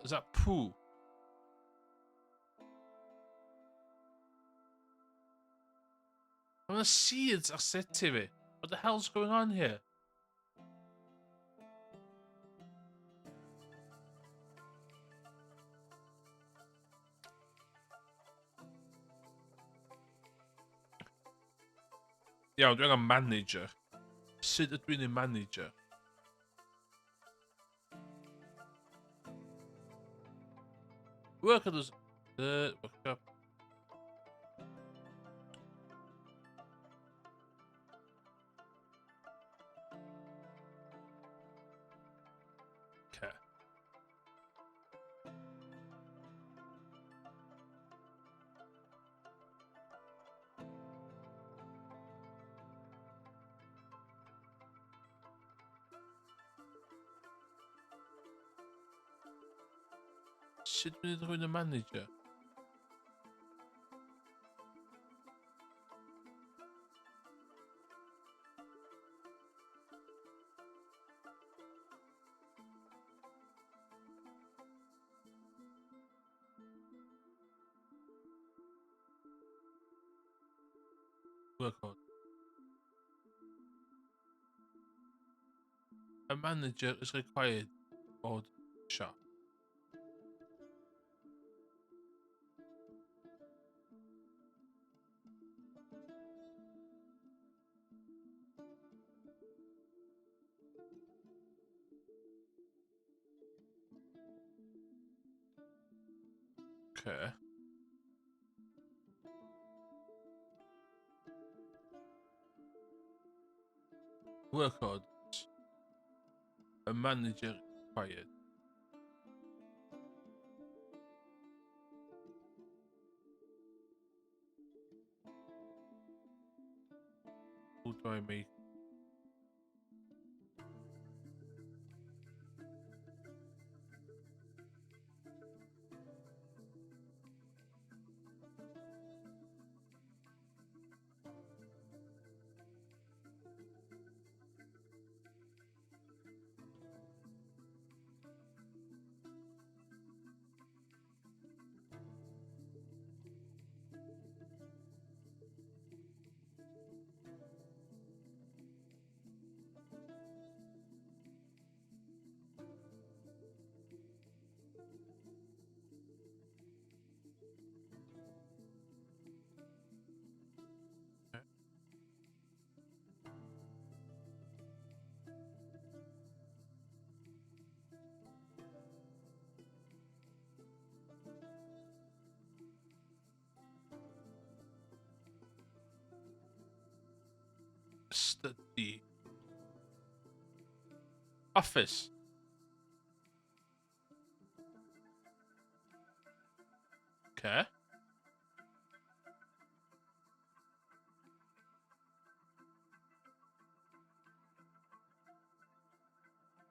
Is that poo? Mae yna seeds ar city fi. What the hell's going on here? Iawn, dwi angen manager. Sut ydw i'n ei manager? Work at the workshop. Okay. Sut dwi'n mynd rhywun y manager? Work on. A manager is required for the shop. Okay. Work orders. A manager required. Who do I make? Study. Office. Okay.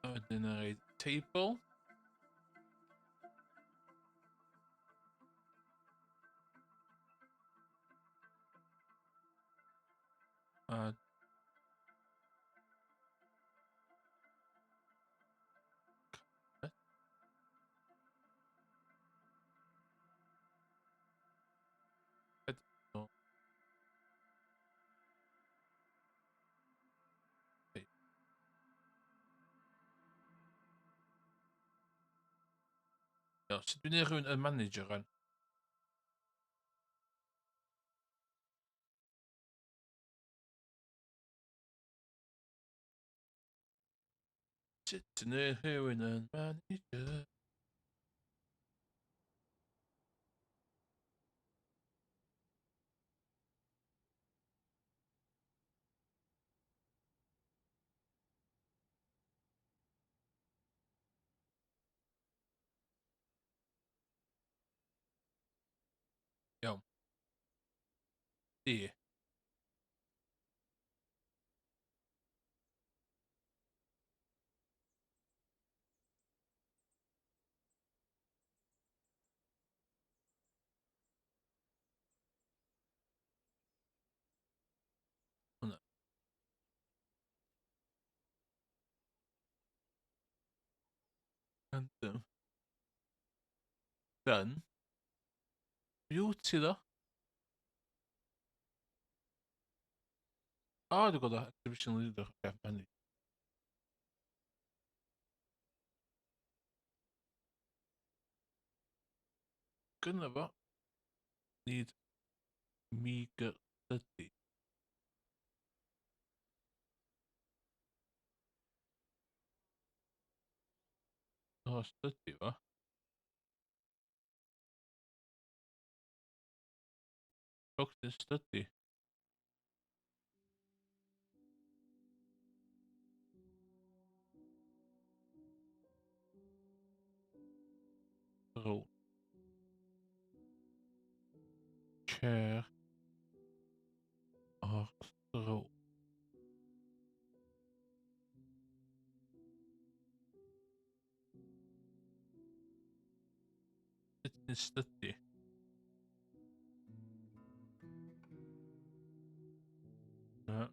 Ordinary table. Sut dwi'n neud rhywun yn manager rwan? Sut ti'n neud rhywun yn manager? Iawn. D. Hwnna. Random. Done. Beauty ddo. O, oh, dwi'n gweld o. Exhibition leader. Okay, manager. Gynna fo. Need meager study. O, study fo. Focus in study. Throne. Chair. Or throne. Sut ti'n study? Na.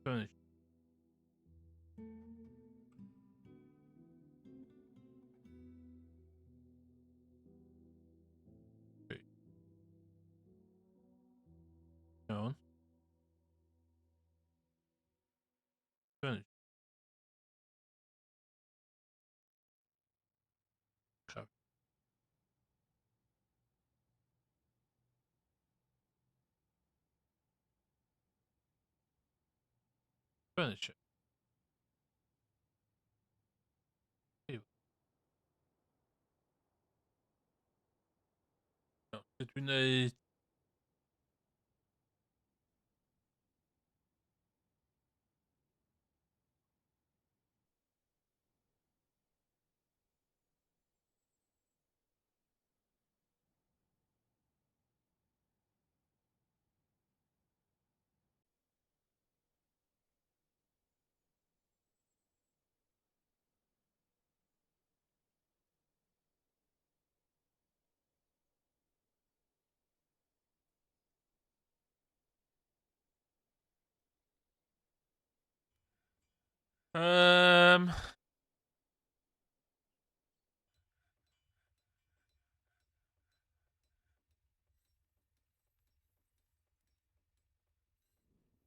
Furniture. Okay. Iawn. Furniture. Crap. Furniture. Table. Iawn, sut dwi'n neud...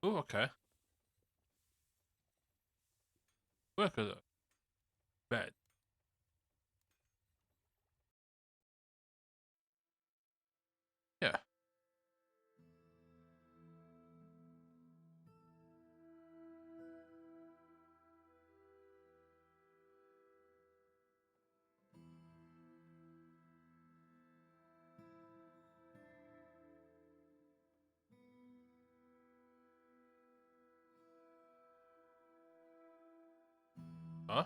Ooh, okay. Work with it. Bed. Yeah. Huh?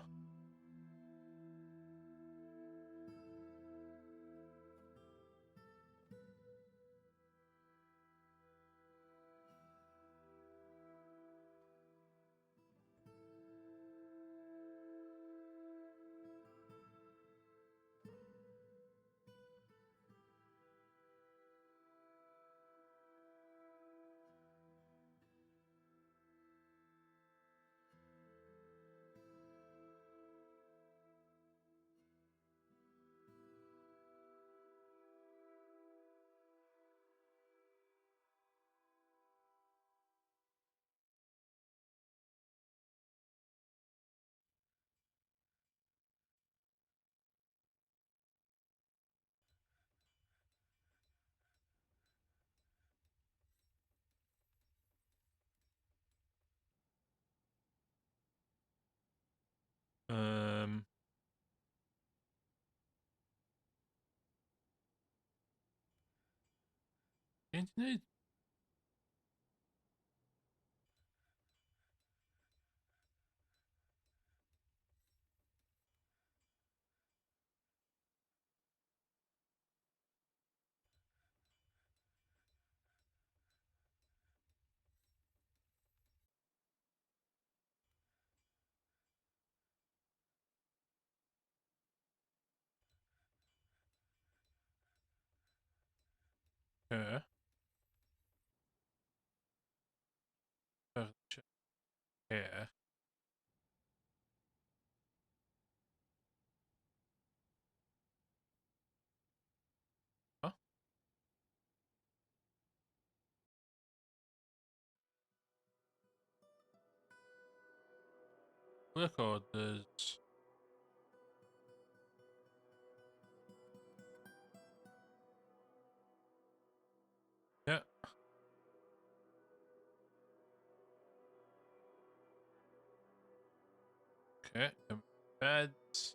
Internet. Okay. Furniture. Yeah. Huh? Work orders. Yeah. Okay, beds.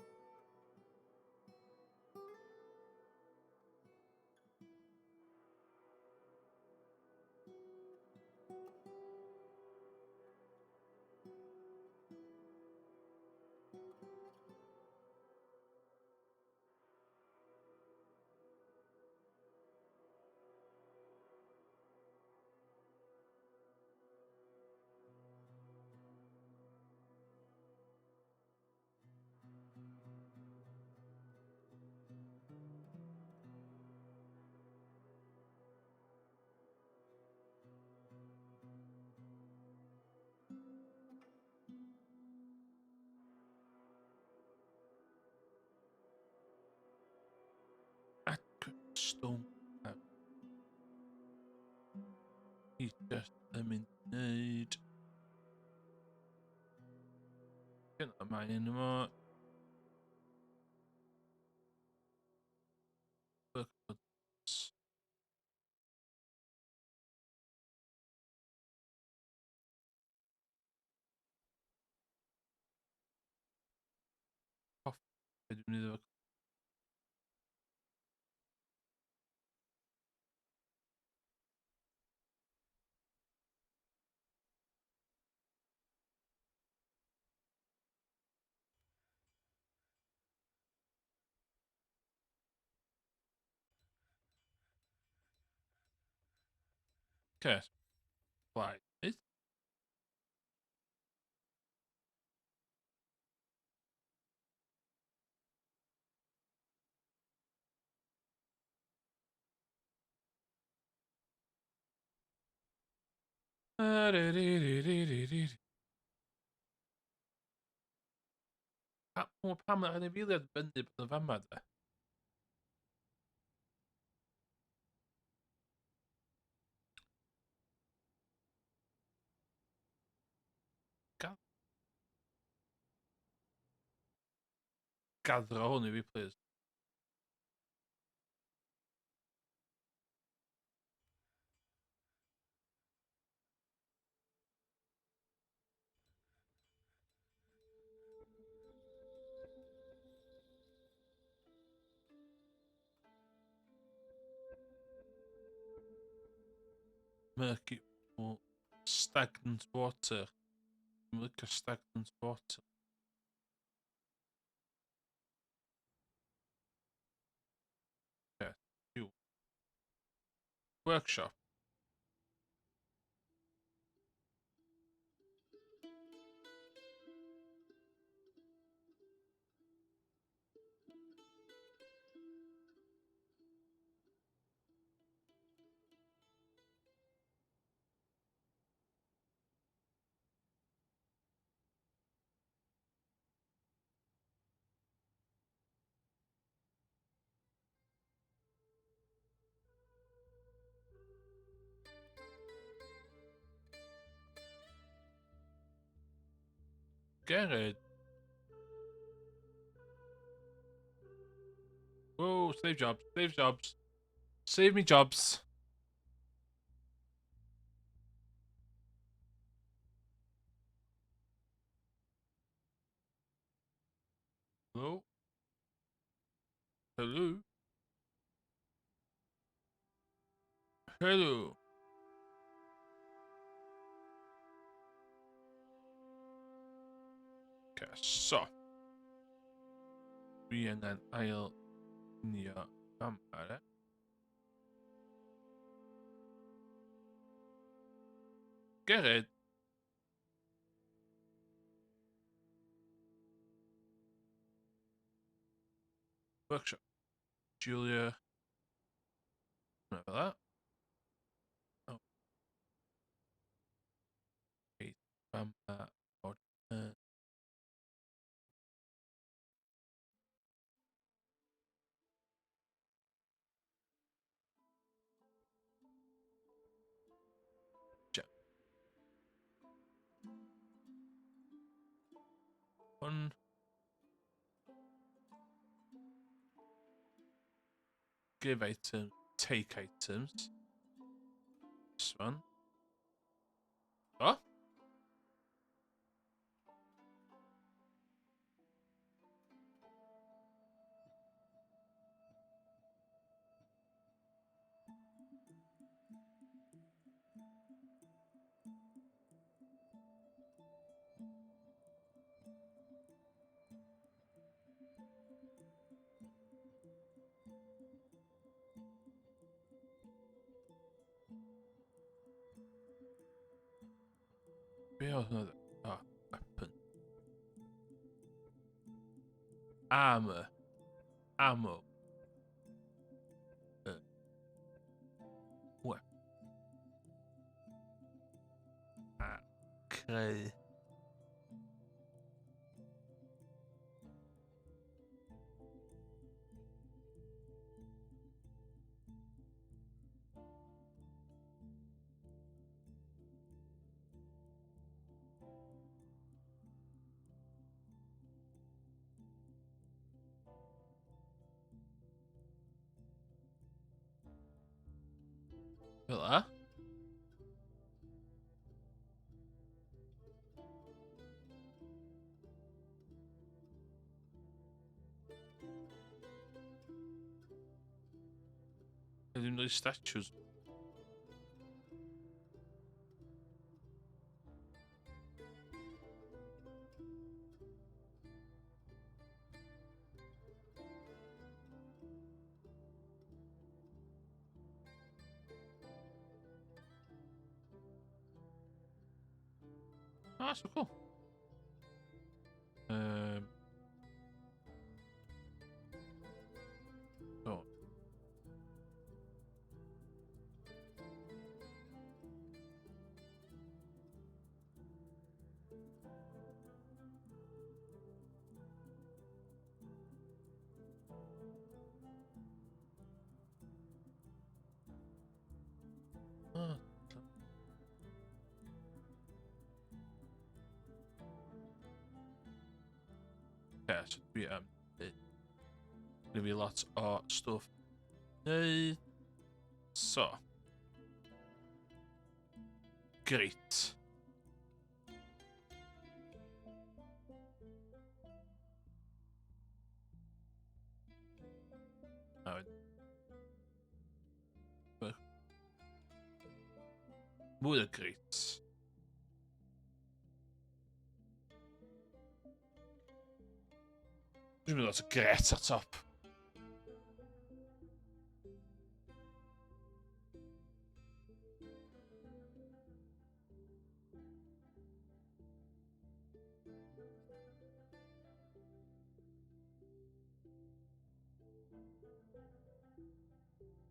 Stone. He's just yn mynd i wneud. Dyna mae'n un yma. Be dwi'n mynd efo Okay. Right. Pam mae'r anifeiliaid fyny bod yn fama de? Gadro hwn i fi, please. Murky stagnant water. Dwi'n licio stagnant water. Workshop. Get it. Whoa, save jobs, save jobs. Save me jobs. Hello? Hello? Hello? Okay, so. Dwi angen ail nio fama, re? Get it. Workshop. Julia. Remember that. Oh. Okay. Hwn. Give item, take items. This one. Oh? Be oedd hwnna? Oh, weapon. Armor. Ammo. Weapon. A creu. Fel 'a. Ddim rhoi statues. Ah, so cool. So. Ah, yeah, so dwi am Gynna fi lot o stwff wneud. So. Great. Mwy o greats. Dwi'n mynd lot o gret ar top.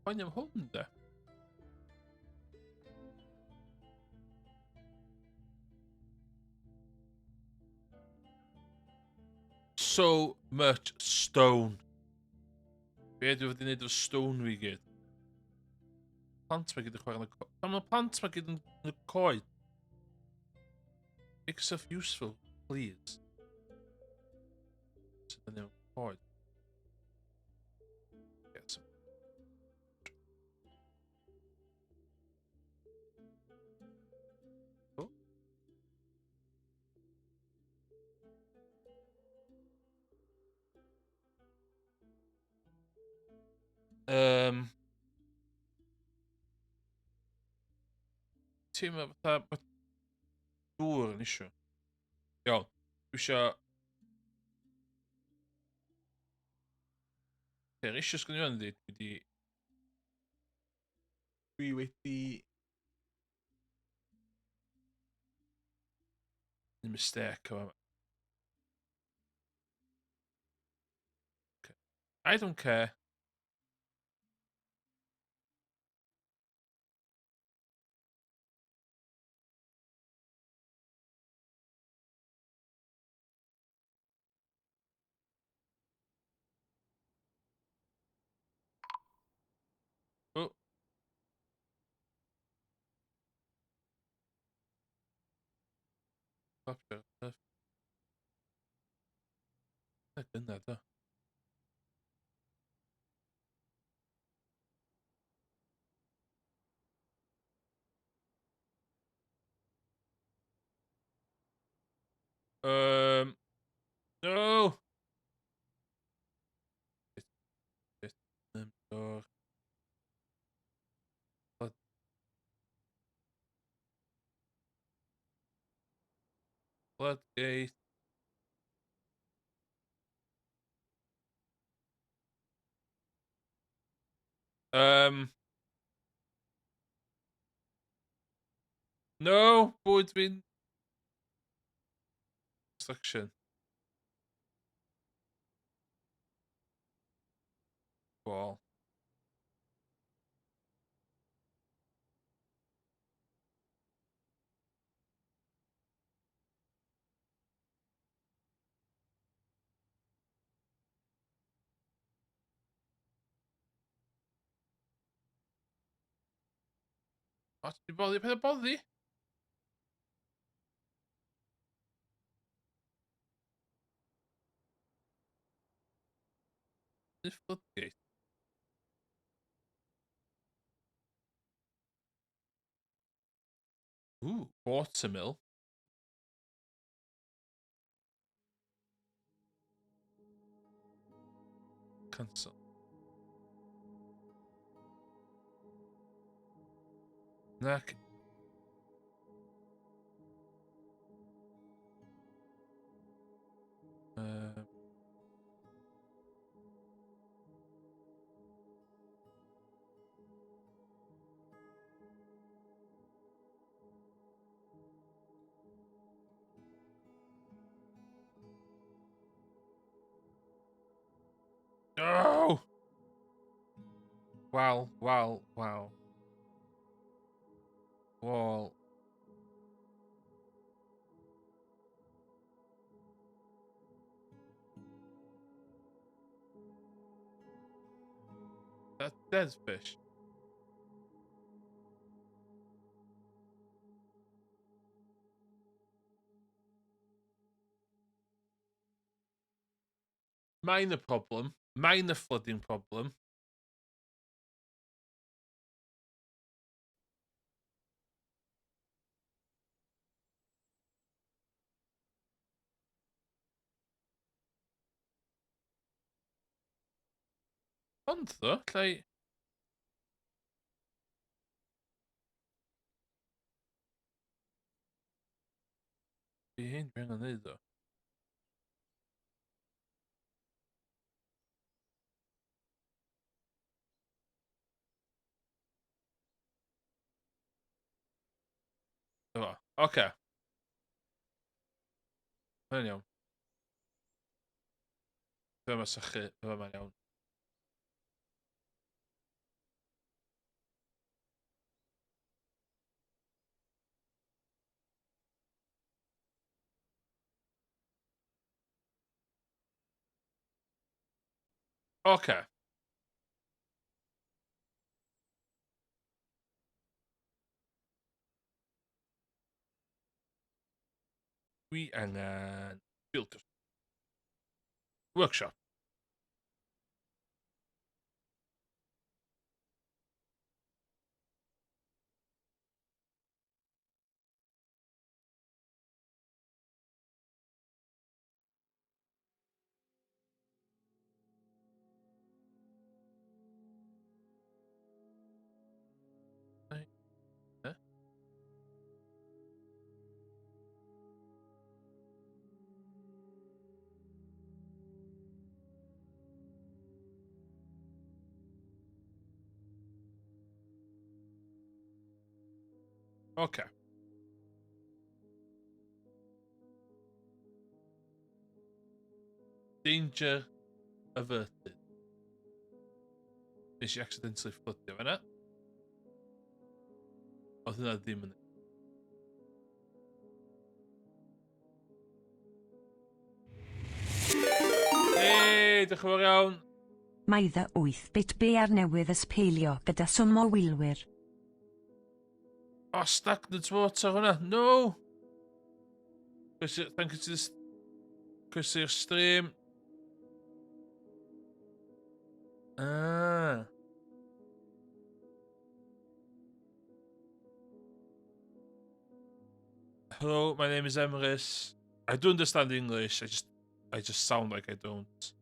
Poeni am hwn, de. So much stone. Be dwi wedi gwneud efo stone fi gyd? Plant mae gyd yn chwarae yn y coed. Pam mae plant mae gyd yn y coed? Make yourself useful, please. Sydd yn iawn coed. Get some. Oh. Teimlo fatha bod dŵr yn issue. Iawn, dwi isio... Yr issue sgwn i fan ydi, dwi wedi... Dwi wedi... Neud mistake o fama. Okay. I don't care. Oh. Na gynnar, do. No! Floodgate. No, bwyd fi'n... Construction. Wall. O, ti 'di boddi? Paid â boddi! The floodgate. Ooh, watermill. Cancel. Nac. No! Wow. Wall. That dead fish. Minor problem. Minor flooding problem. Ond ddo, llai... Be hyn dwi angen neud o? Dyma. Oce. Mae'n iawn. Dyma sychu, dyma mae'n iawn. Oce. Dwi angen build workshop. Okay. Danger averted. Nes i accidentally fflydio fan'na. Oedd hynna ddim yn... Hey, diolch yn fawr iawn. Mae The 8 Bit BR newydd yspeilio gyda swm o wylwyr. Oh, stagnant water hwnna. No! Croeso, thank you to this... Croeso i'r stream. Ah. Hello, my name is Emrys. I do understand English. I just I just sound like I don't.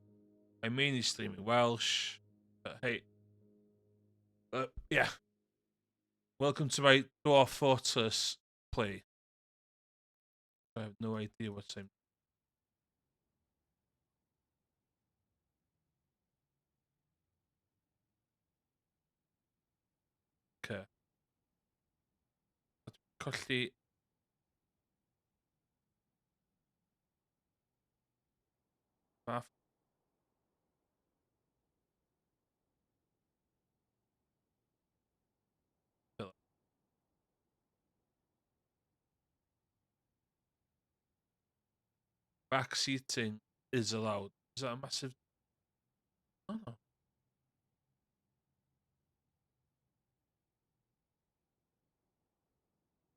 I mainly stream in Welsh. But hey. Yeah. Welcome to my Dwarf Fortress play. I have no idea what I'm... Okay. Colli... Bath. Back seating is allowed. Is that a massive... Oh, no.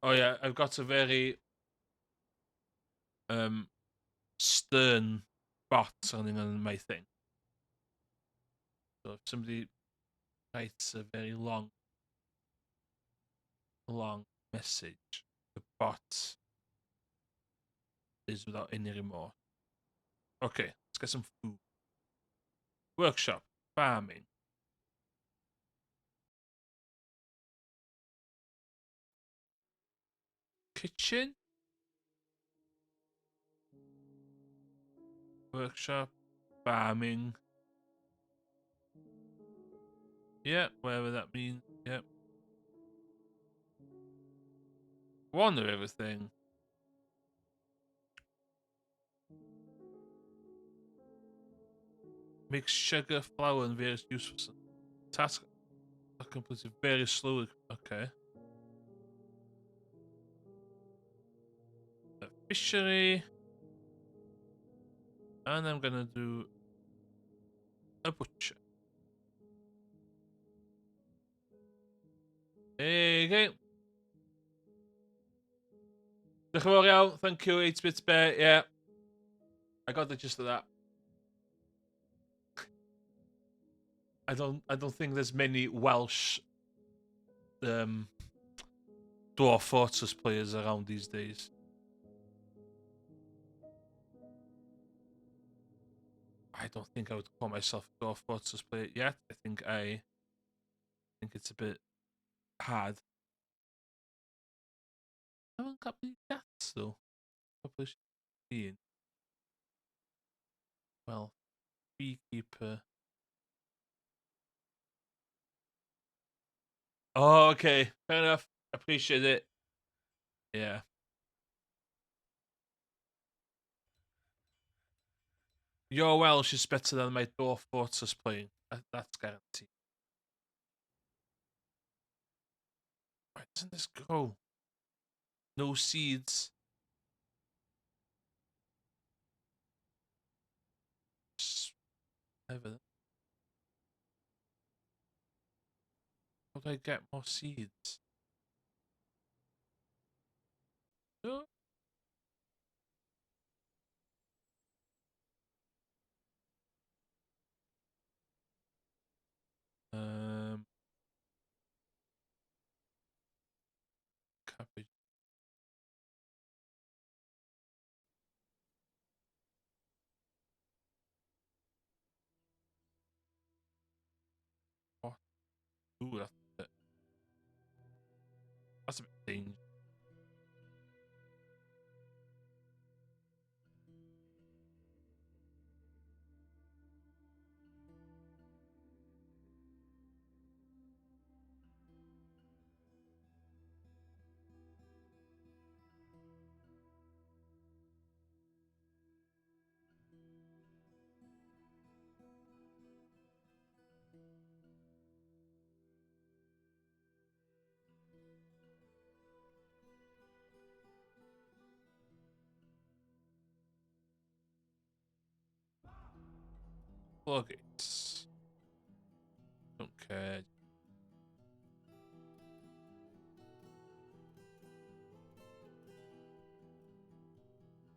Oh yeah, I've got a very stern bot running on my thing. So if somebody writes a very long, long message, the bot is without any remorse. Okay, let's get some food. Workshop, farming. Kitchen? Workshop, farming. Yeah, whatever that means. Yep. One of everything. Make sugar, flour, and various useful tasks are completed very slowly. Okay. A fishery. And I'm going to do a butcher. There you go. Diolch yn fawr iawn. Thank you, 8-bit bear. Yeah. I got the gist of that. I don't think there's many Welsh Dwarf Fortress players around these days. I don't think I would call myself a Dwarf Fortress player yet. I think it's a bit hard. I haven't got many cats though. Population 15. Well, beekeeper. Oh, okay. Fair enough. Appreciate it. Yeah. Your Welsh is better than my Dwarf Fortress playing. That's guaranteed. Why doesn't this grow? No seeds. Ever. How do I get more seeds? No. Cabbage. What? Ooh, that's a bit. That's a bit dangerous. Floorgates. Don't care.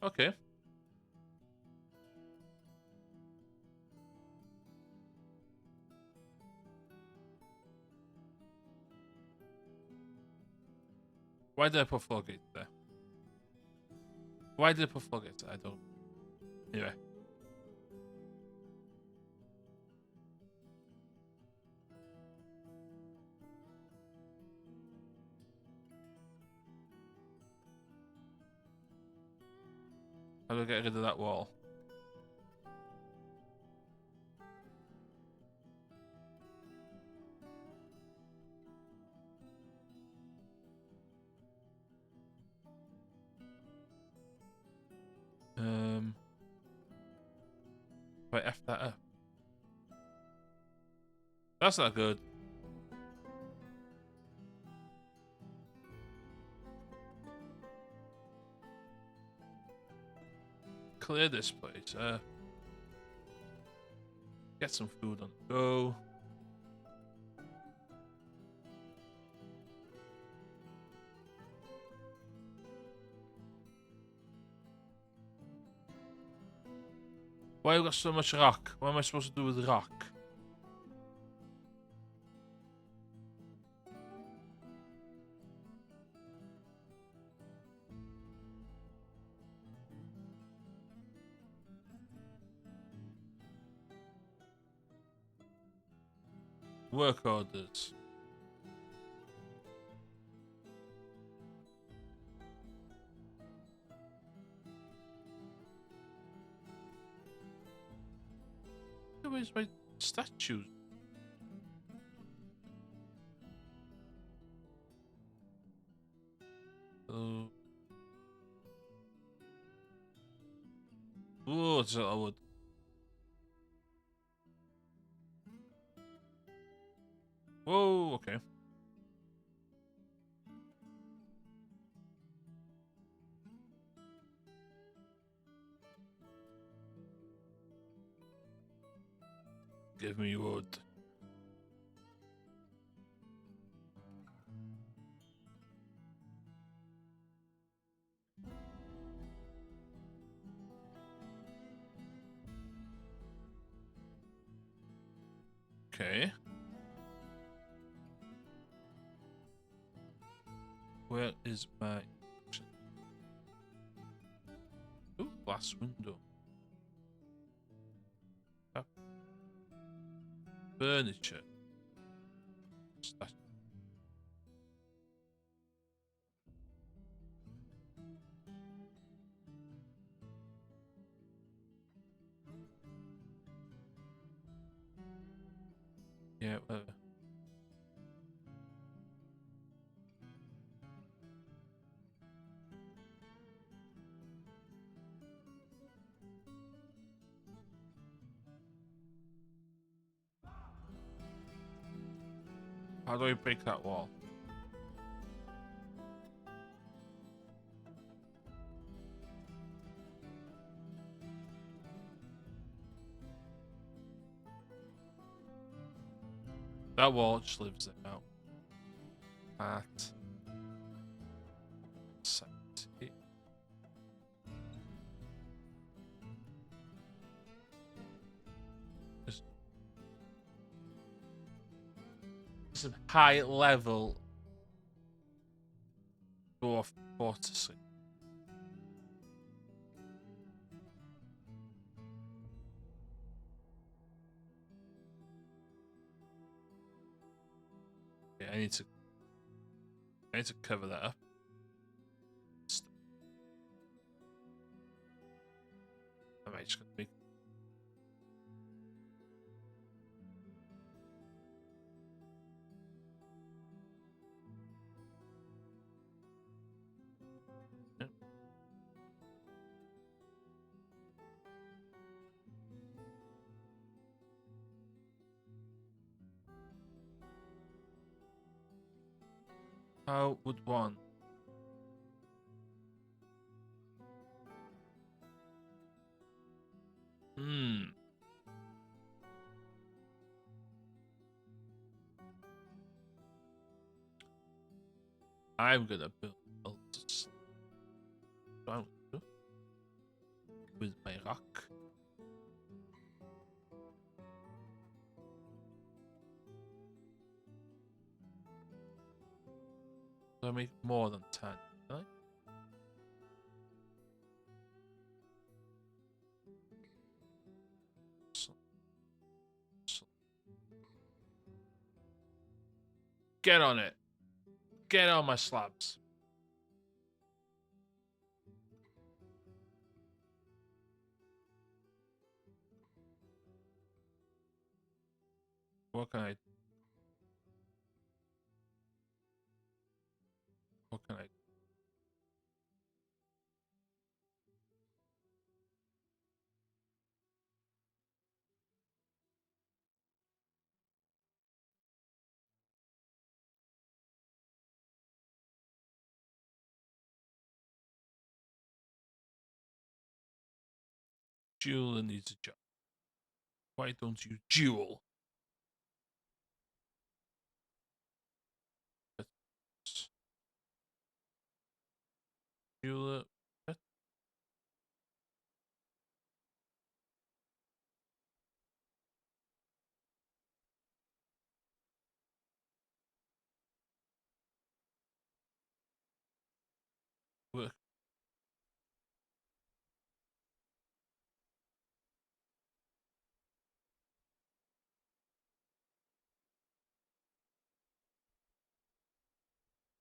Okay. Why did I put floor gates there? Why did I put floor gates there? I don't... Anyway. How do I get rid of that wall? If I F that up. That's not good. Clear this place. Get some food on the go. Why have we got so much rock? What am I supposed to do with rock? Work orders. Where's my statues? Oh. Oh, it's a lot of wood. Whoa, okay. Give me wood. Okay. Where is my... Ooh, glass window. Up. Furniture. Statue. Yeah, whatever. How do I break that wall? That wall just lives there now. At 70. Some high level dwarf fortitude. Yeah, I need to cover that up. I'm actually going to make. How would one? I'm going to build a with my rock. Do I make more than 10? Can I? Get on it. Get on my slabs. What can I... What can I... Jeweler needs a job. Why don't you jewel? Jeweler. Work.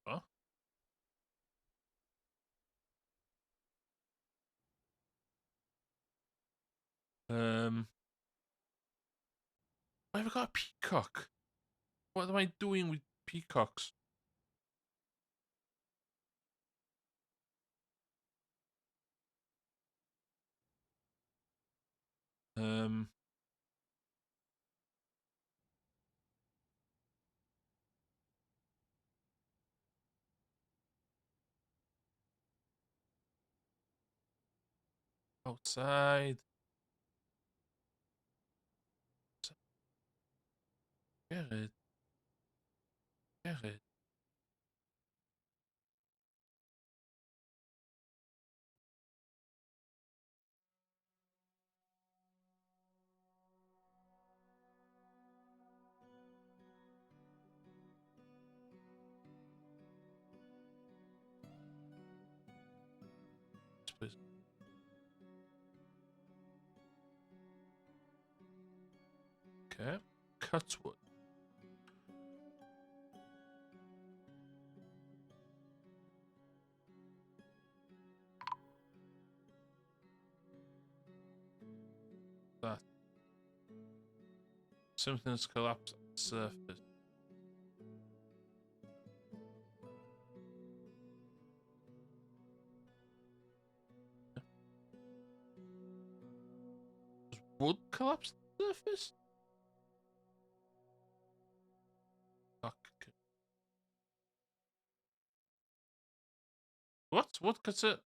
Huh? Why have I got a peacock? What am I doing with peacocks? Outside. Get it. Get it. Please. Okay, cut wood. That. Something's collapsed on the surface. Does wood collapse the surface? What? What cuts it?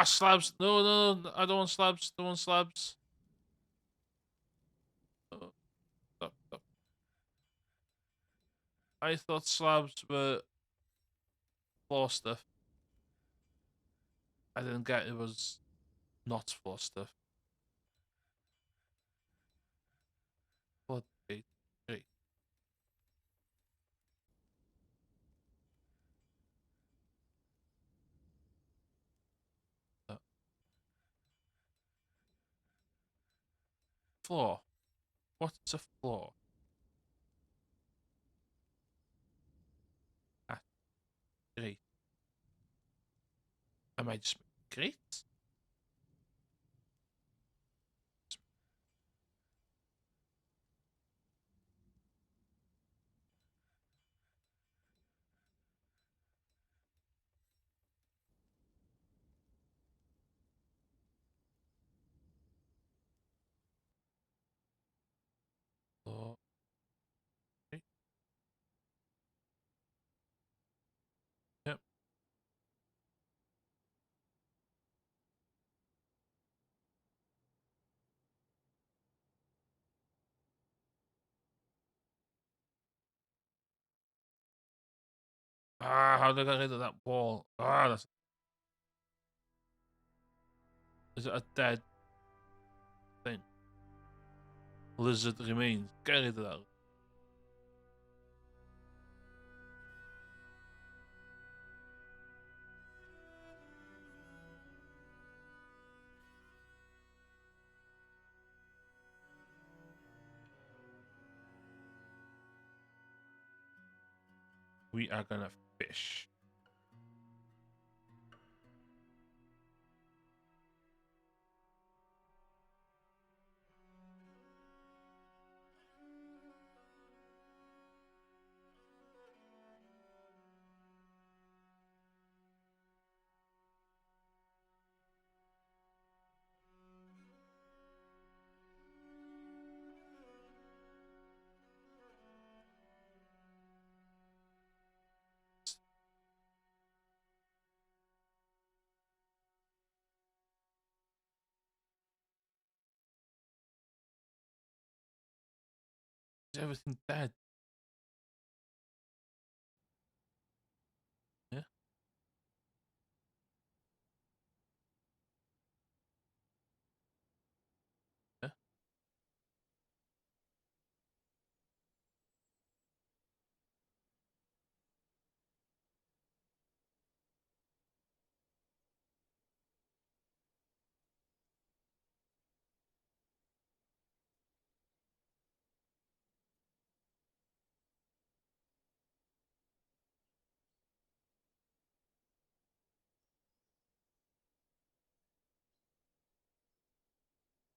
Slabs. No, no, no. I don't want slabs. Don't want slabs. Oh, stop, stop. I thought slabs were floor stuff. I didn't get it was not floor stuff. Floodgate. Great. Floor. What's a floor? Great. Am I just great? Floor. Great. Yep. How did I get rid of that wall? That's... Is it a dead thing? Lizard remains. Get rid of that. We are gonna fish. Is everything dead? Yeah. Yeah.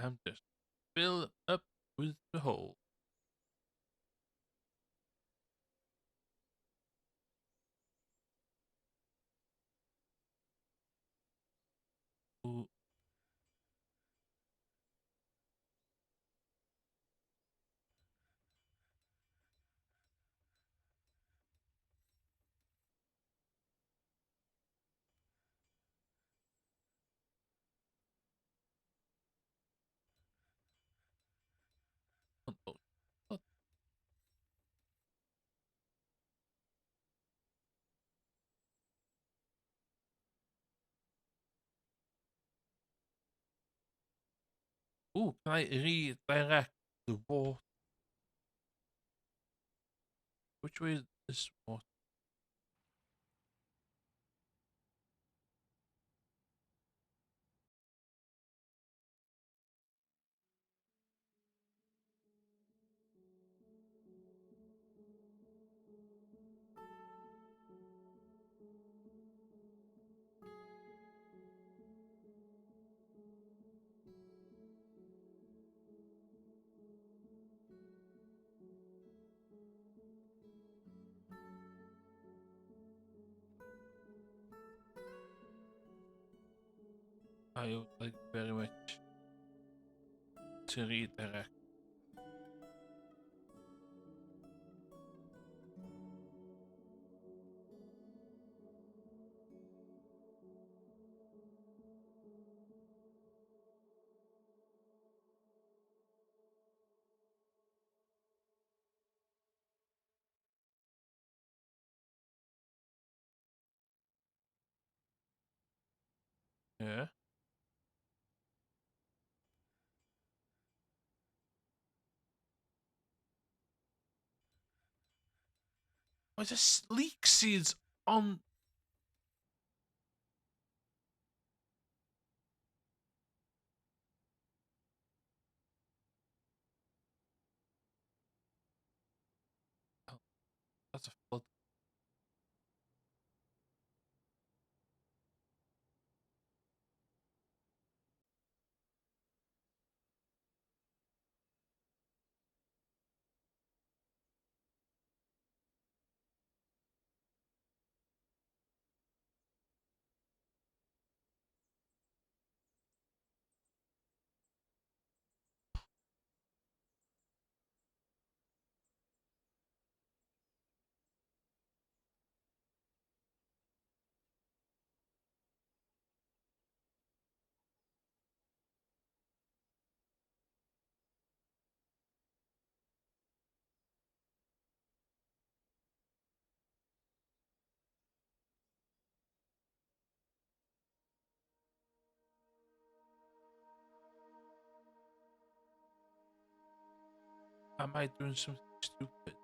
I'm just fill up with the hole. Ooh. Ooh, can I redirect the water? Which way is this water? I would like very much to redirect. Yeah. Oh, there's leek seeds on. Oh, that's a flood. Am I doing something stupid?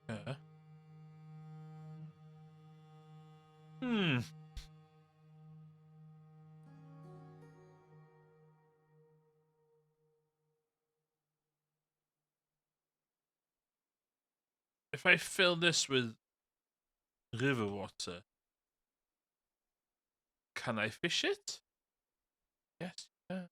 Yeah. If I fill this with river water, can I fish it? Yes. Yeah.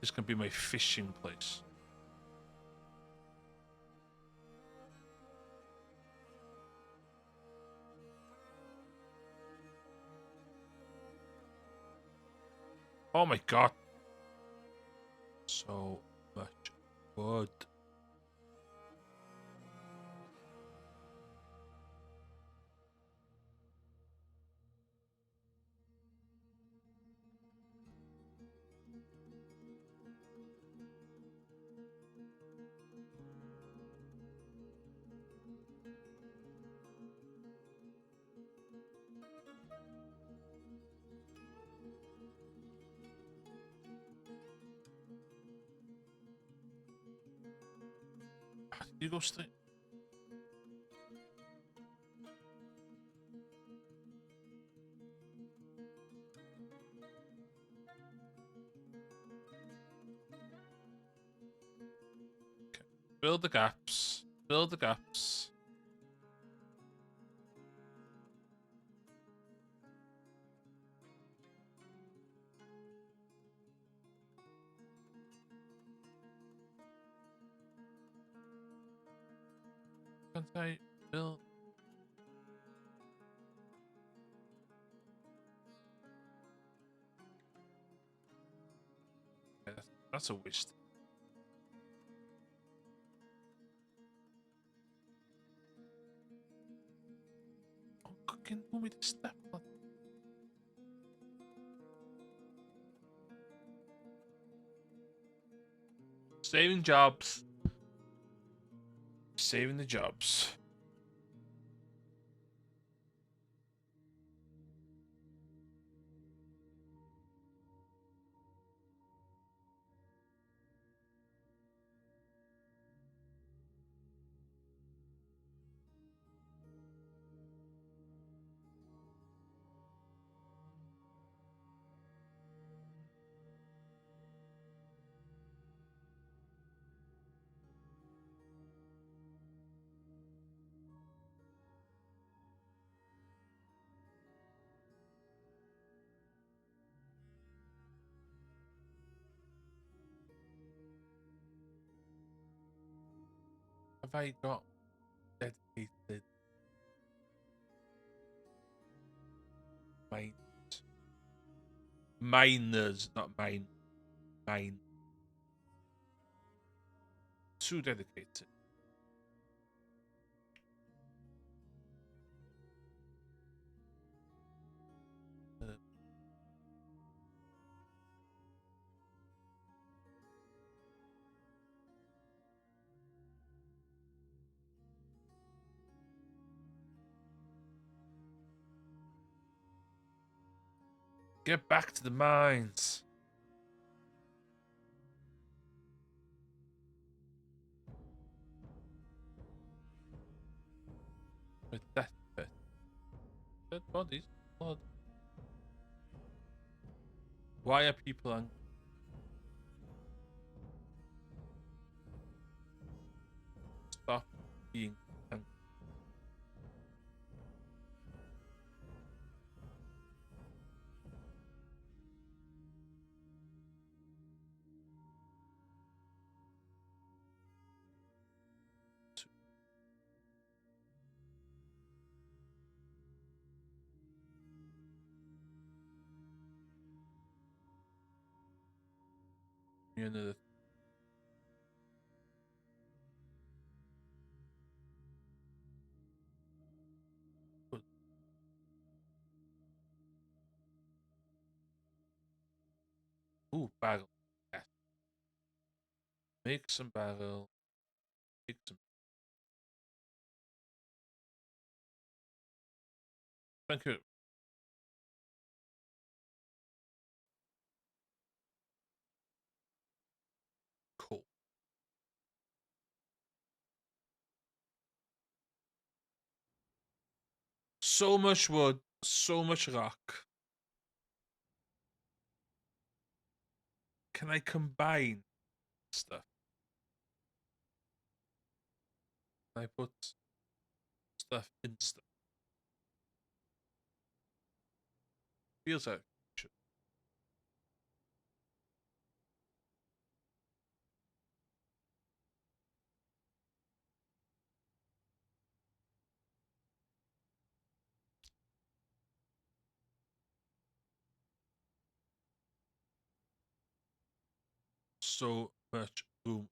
This can be my fishing place. Oh my god. So much wood. You go straight. Okay. Fill the gaps. Fill the gaps. Can't I build? Yeah, that's a waste. Oh, cooking me to step on. Saving jobs. Saving the jobs. Have I got dedicated mines? Miners, not mine. Mine. Too dedicated. Get back to the mines. With that bit. Dead bodies. Blood. Why are people angry? Stop being angry. Another Ooh, barrel. Yes. Make some barrel. Make some. Thank you. Cool. So much wood, so much rock. Can I combine stuff? Can I put stuff in stuff? Feels like should. So much room.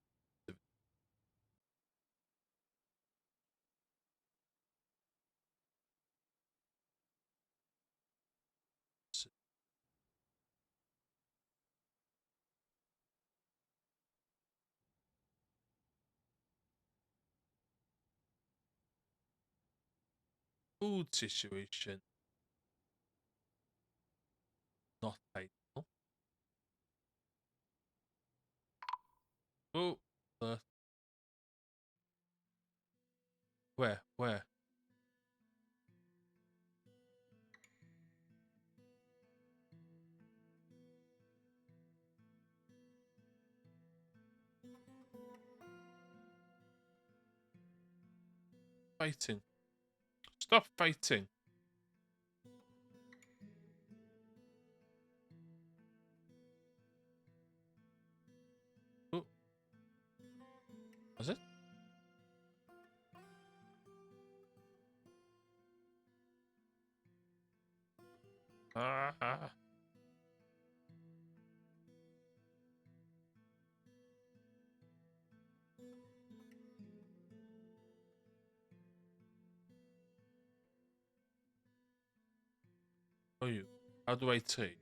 Food situation. Not ideal. Oh, where? Fighting. Stop fighting. Oh. Was it? Ah. Oh, you. How do I take?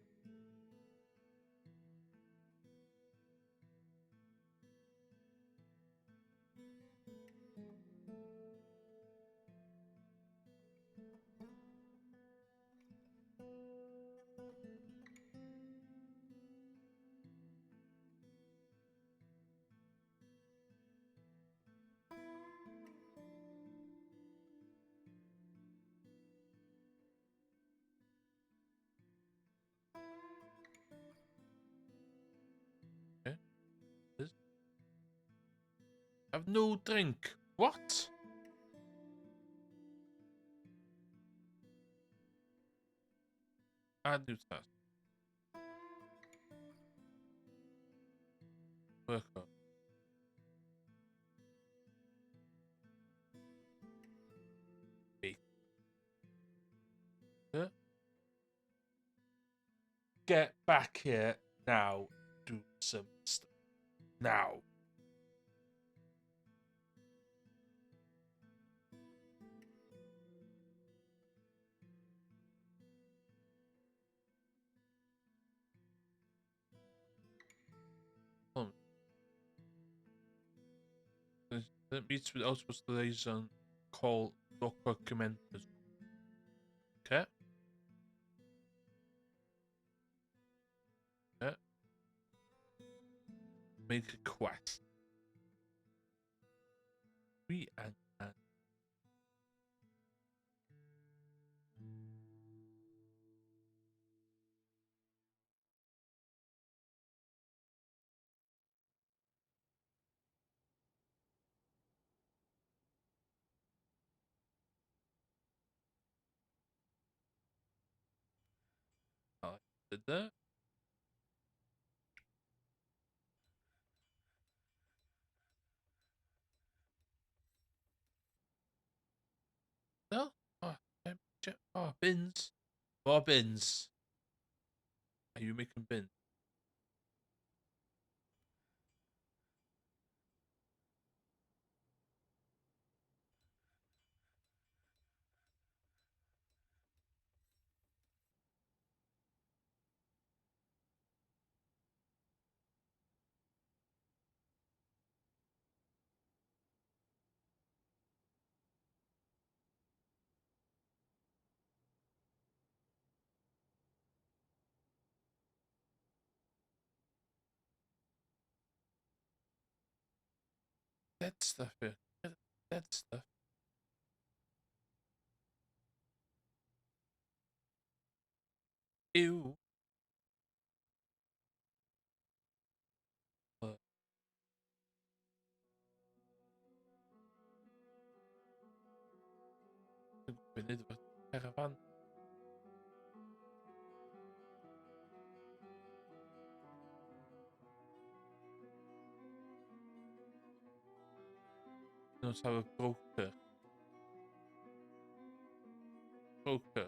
I've no drink. What? Add new task. Work up. Get back here now. Do some stuff. Now. Meets with outpost liaison call documented. Okay. Okay. Make a quest. We and I did that. No? Oh, oh, bins. More bins. Are you making bins? That stuff here. That stuff. Ew. Munud efo caravan. Don't have a broker. Broker.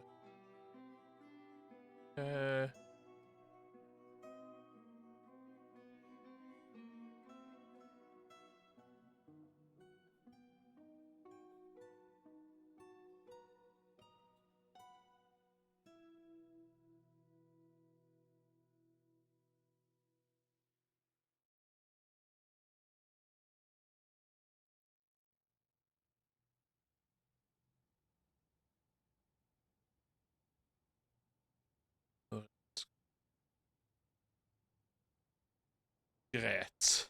Gret.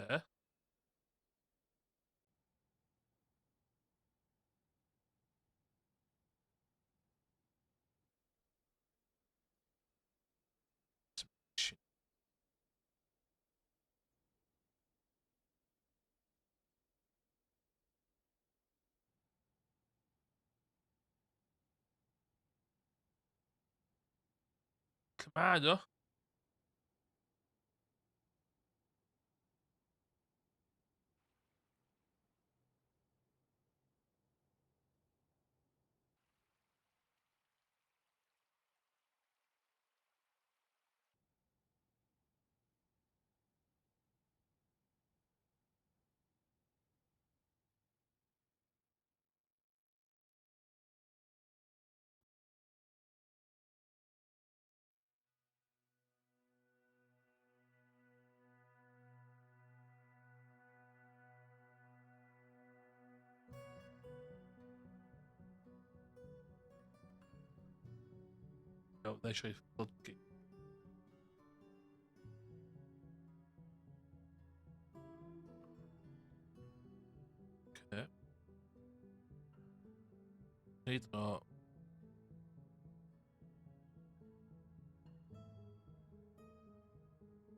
Eh? Come on, No, they show floodgate. Okay. Need not.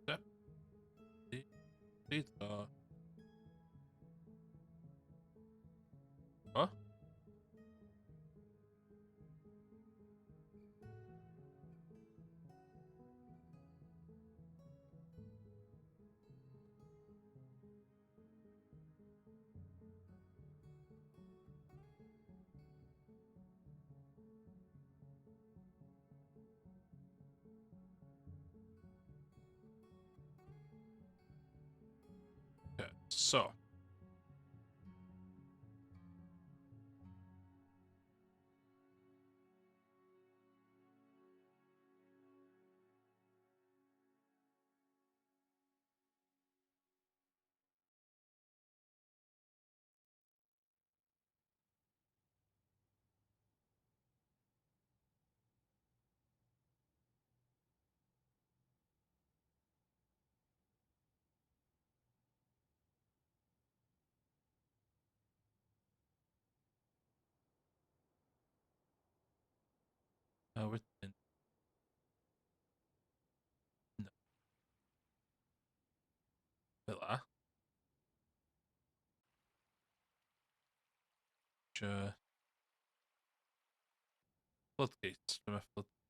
Yep. Need not. Huh? A wedyn... Na. Fel 'a. Isio... Floodgate. Lle mae floodgate?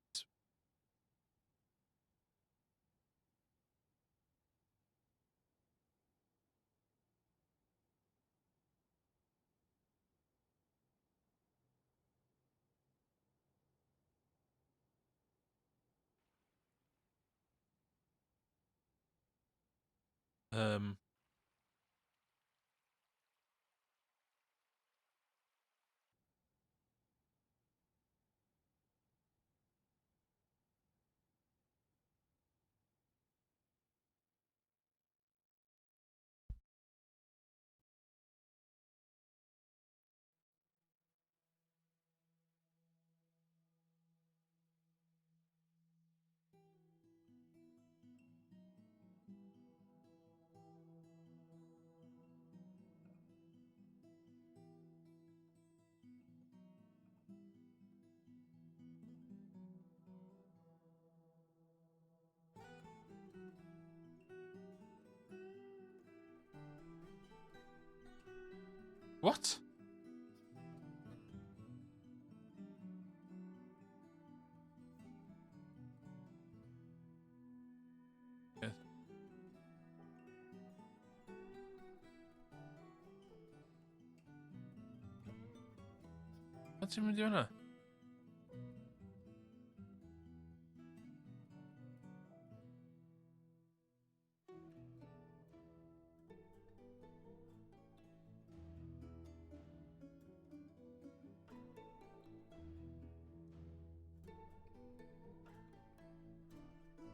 What? Pan ti'n mynd i hwnna?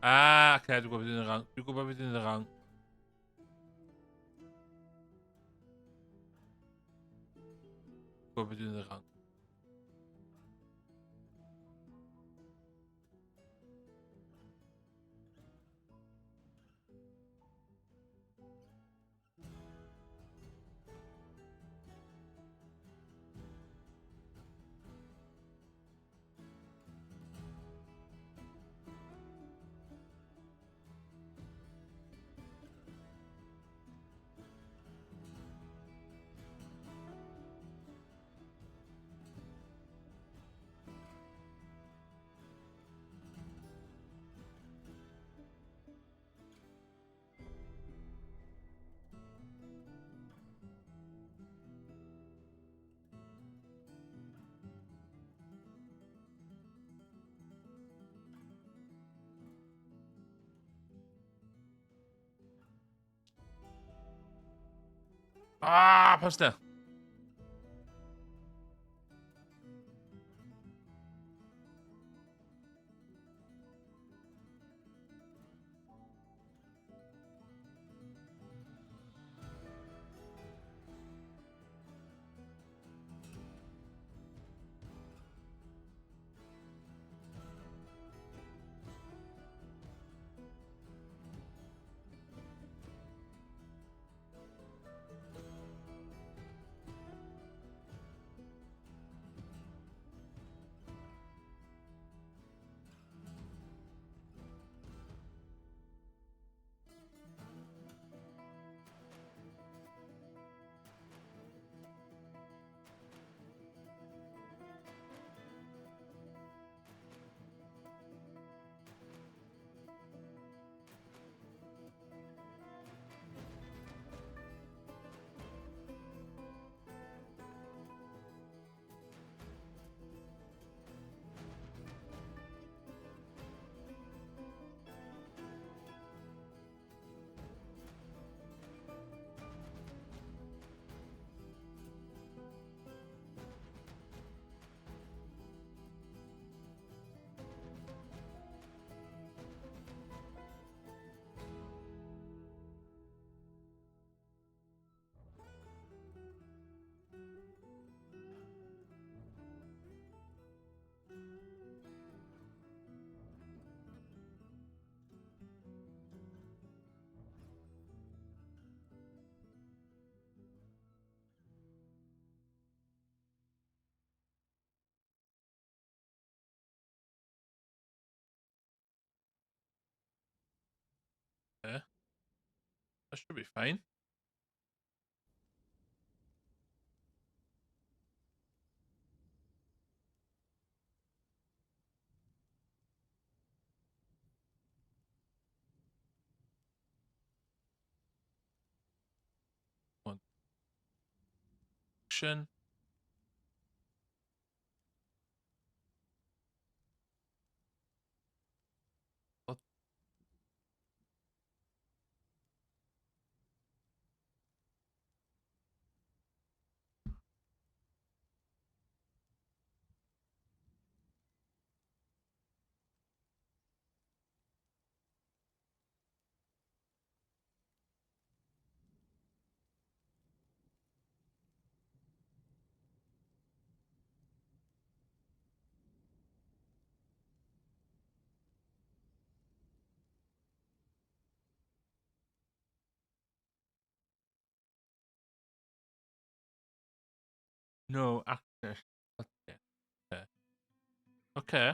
Ah, oce, dwi'n gwybod beth dwi'n rhan. Dwi'n gwybod beth dwi'n rhan. Gwybod beth dwi'n rhan. Ah, pas da. That should be fine. One. Action. What? No access. Okay. Okay.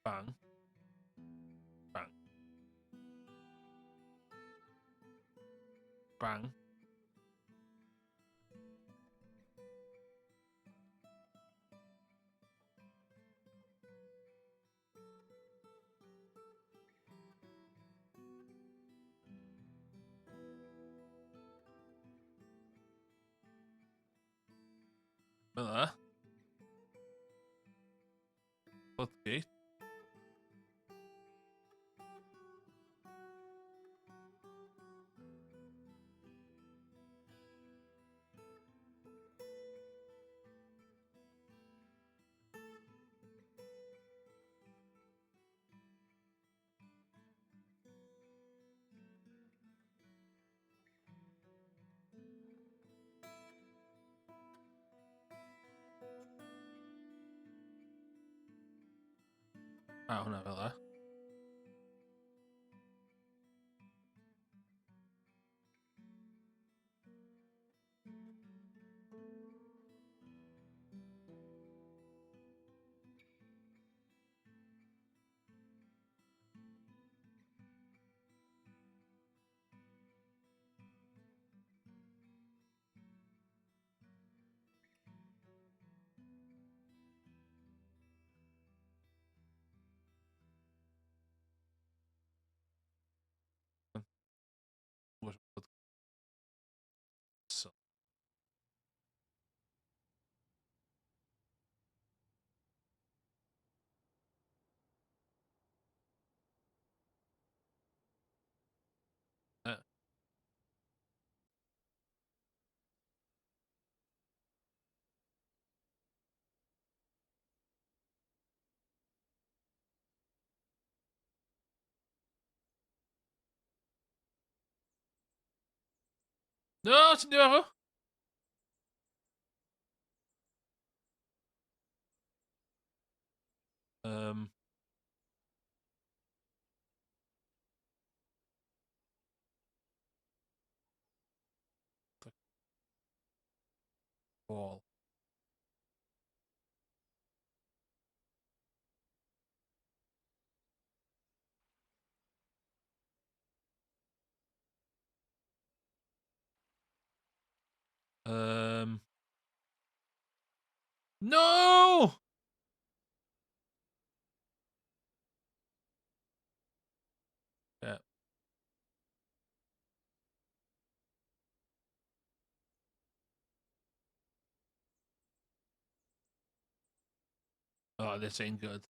Bang. Bang. Bang. Fel 'na. Floodgate. A hwnna fel 'a. So. No, ti'n di marw? Wall. No! Yeah. Oh, this ain't good.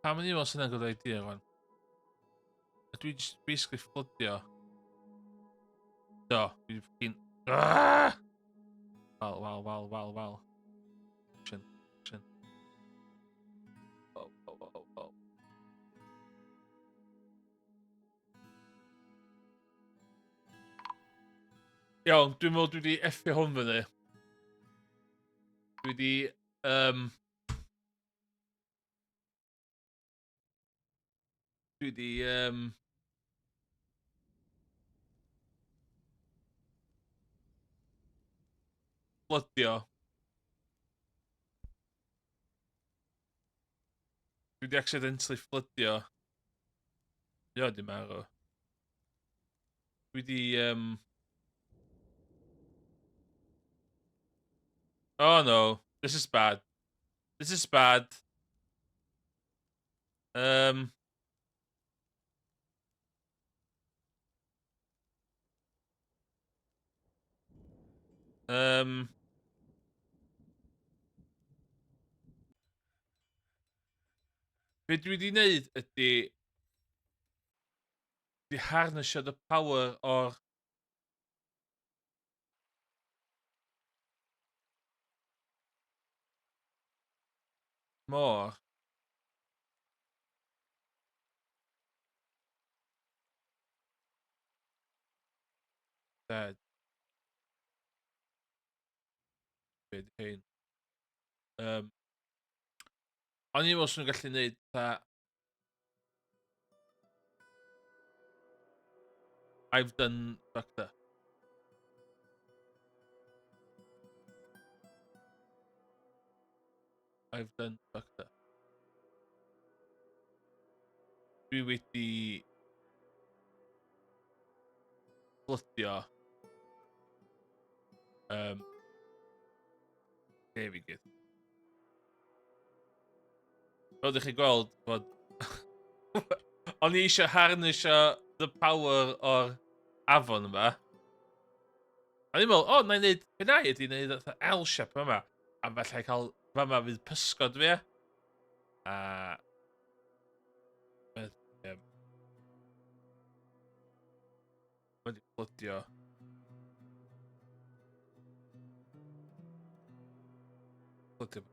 Pam yn i sy'n good idea, rwan? A dwi just basically fflydio. Do, dwi fucking... Ah! Wal, wal, wal, wal, wal. Action, action. Iawn, dwi'n meddwl dwi wedi effio hwn fyny. Dwi wedi... Um, dwi wedi... Um, Blydio. Dwi wedi accidentally fflydio. Ie, di marw. Dwi wedi... Um... Oh no, this is bad. This is bad. Um... Um... Be dwi wedi wneud ydy... Di harnessio the power o'r... Môr. Dead. Be di hein? Um, o'n i'n meddwl swn i'n gallu gwneud fatha... I've done fucked up. I've done fucked up. Dwi wedi blydio um, lle fi gyd. Fel ydych chi'n gweld fod... O'n i eisiau harnessio the power o'r afon yma. A ni'n meddwl, o, oh, na i wneud, be na i ydi wneud fatha L-shape yma. A falle cael, fama fydd pysgod fi, e. A... Wedi plydio. Plydio.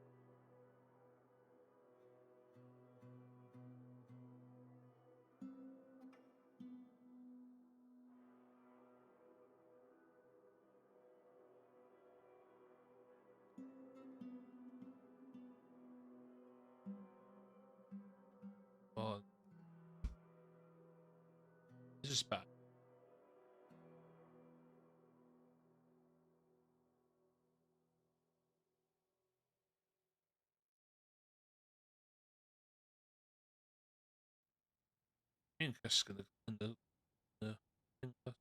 Oh. This is bad. Dwi'n cysgu yn y... Yn y... Yn y...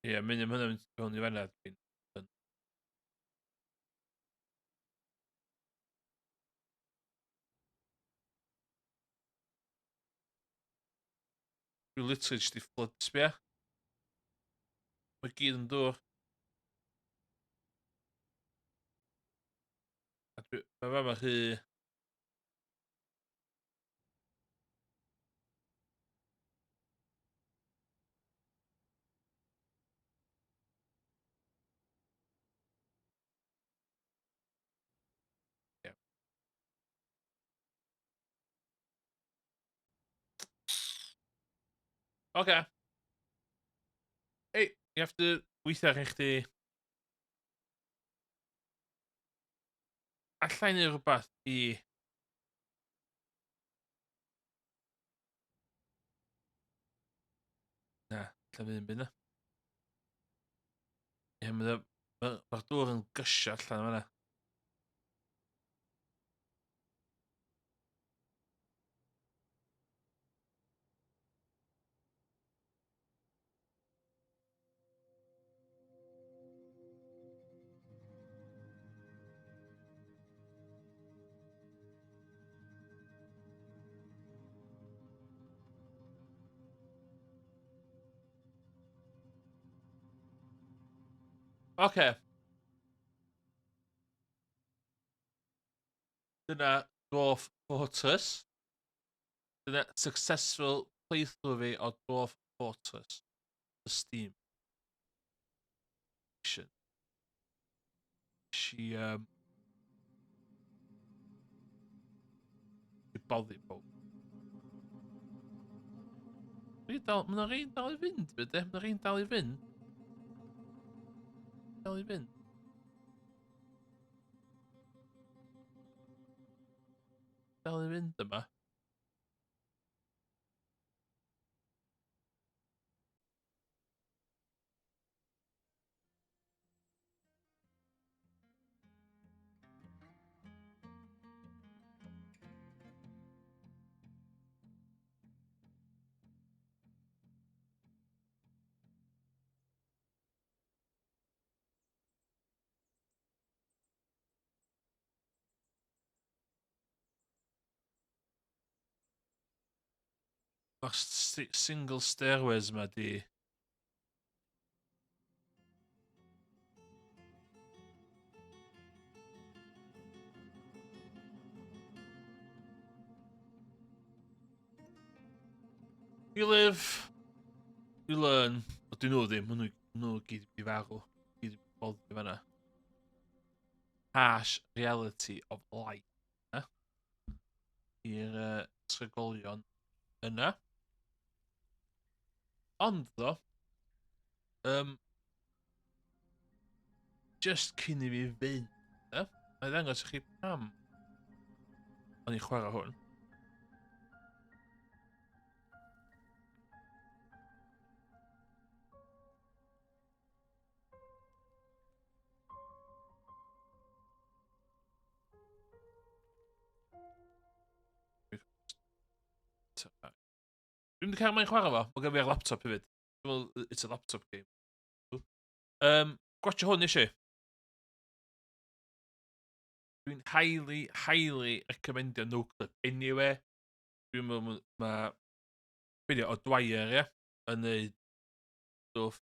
Ie, mynd am hynny mewn i fanna. Dwi'n... Dwi literally jyst 'di flood, sbia. Mae gyd yn dŵr. A dwi... Mae fama rhy... Yeah. Okay. Hey, you have to weithio ar chdi. Alla i neud rhywbeth i... Na, alla ddim byd na. Ie, mae'r ma, ma dŵr yn gysio allan yma. Oce. Dyna Dwarf Fortress. Dyna successful playthrough fi o Dwarf Fortress. The Steam. She, um... boddi pob. Dwi dal, mae yna rhain dal i fynd, fyd e? Mae yna rhain dal i fynd. Dal i fynd. Dal i fynd yma. Mae'r single stairways yma di... You live, you learn. O, dyn nhw ddim, maen nhw, nhw gyd i farw. Gyd i boddi fanna. Harsh reality of life. Eh? I'r trigolion yna. Ond ddo, just cyn i fi fynd, eh? Na i ddangos i chi pam o'n i'n chwarae hwn. Dwi'n mynd i cael mae'n chwarae fo, mae gen fi ar laptop hefyd. Dwi'n meddwl, it's a laptop game. Gwatcha hwn nes i. Dwi'n highly, highly recommendio Noclip anyway. Dwi'n meddwl mae video o Dwyer, ie, yn neud stwff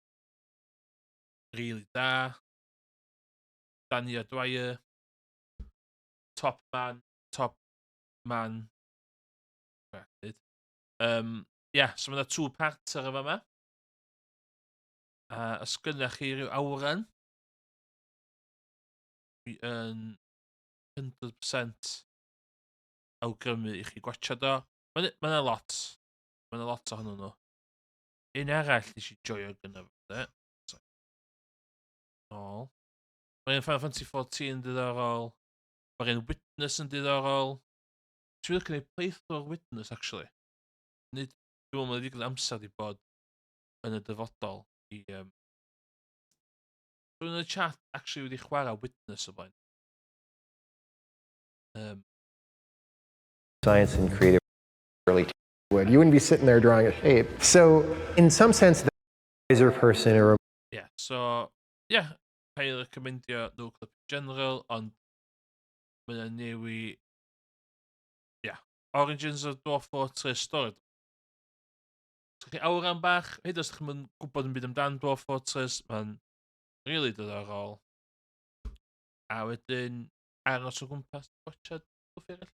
really da. Danny O'Dwyer, top man, top man. Yeah, so mae yna two-parter efo yma. A os gynnach chi rhyw awran, dwi yn 100% awgrymu i chi gwachod o. Mae yna lot. Mae yna lot ohonyn nhw. Un arall nes i joio gyda fo, de. Nôl. Mae'n Final Fantasy 14 yn diddorol. Mae'r un Witness yn diddorol. Dwi'n licio gwneud playthrough o'r Witness, actually. Nid, dwi'n meddwl mae'n ddigon amser di bod yn y dyfodol i... Dwi'n yn y chat actually wedi chwarae Witness o blaen. Science and creative early would. You wouldn't be sitting there drawing a shape. So, in some sense, the wiser person or Yeah, so, yeah, highly recommendio Noclip in general, ond mae yna newi... Yeah, Origins of Dwarf Fortress, story. Os chi awran bach, hyd os chi'n gwybod yn byd amdan Dwarf Fortress, mae'n really diddorol. A wedyn, aros o gwmpas watchad stwff eraill.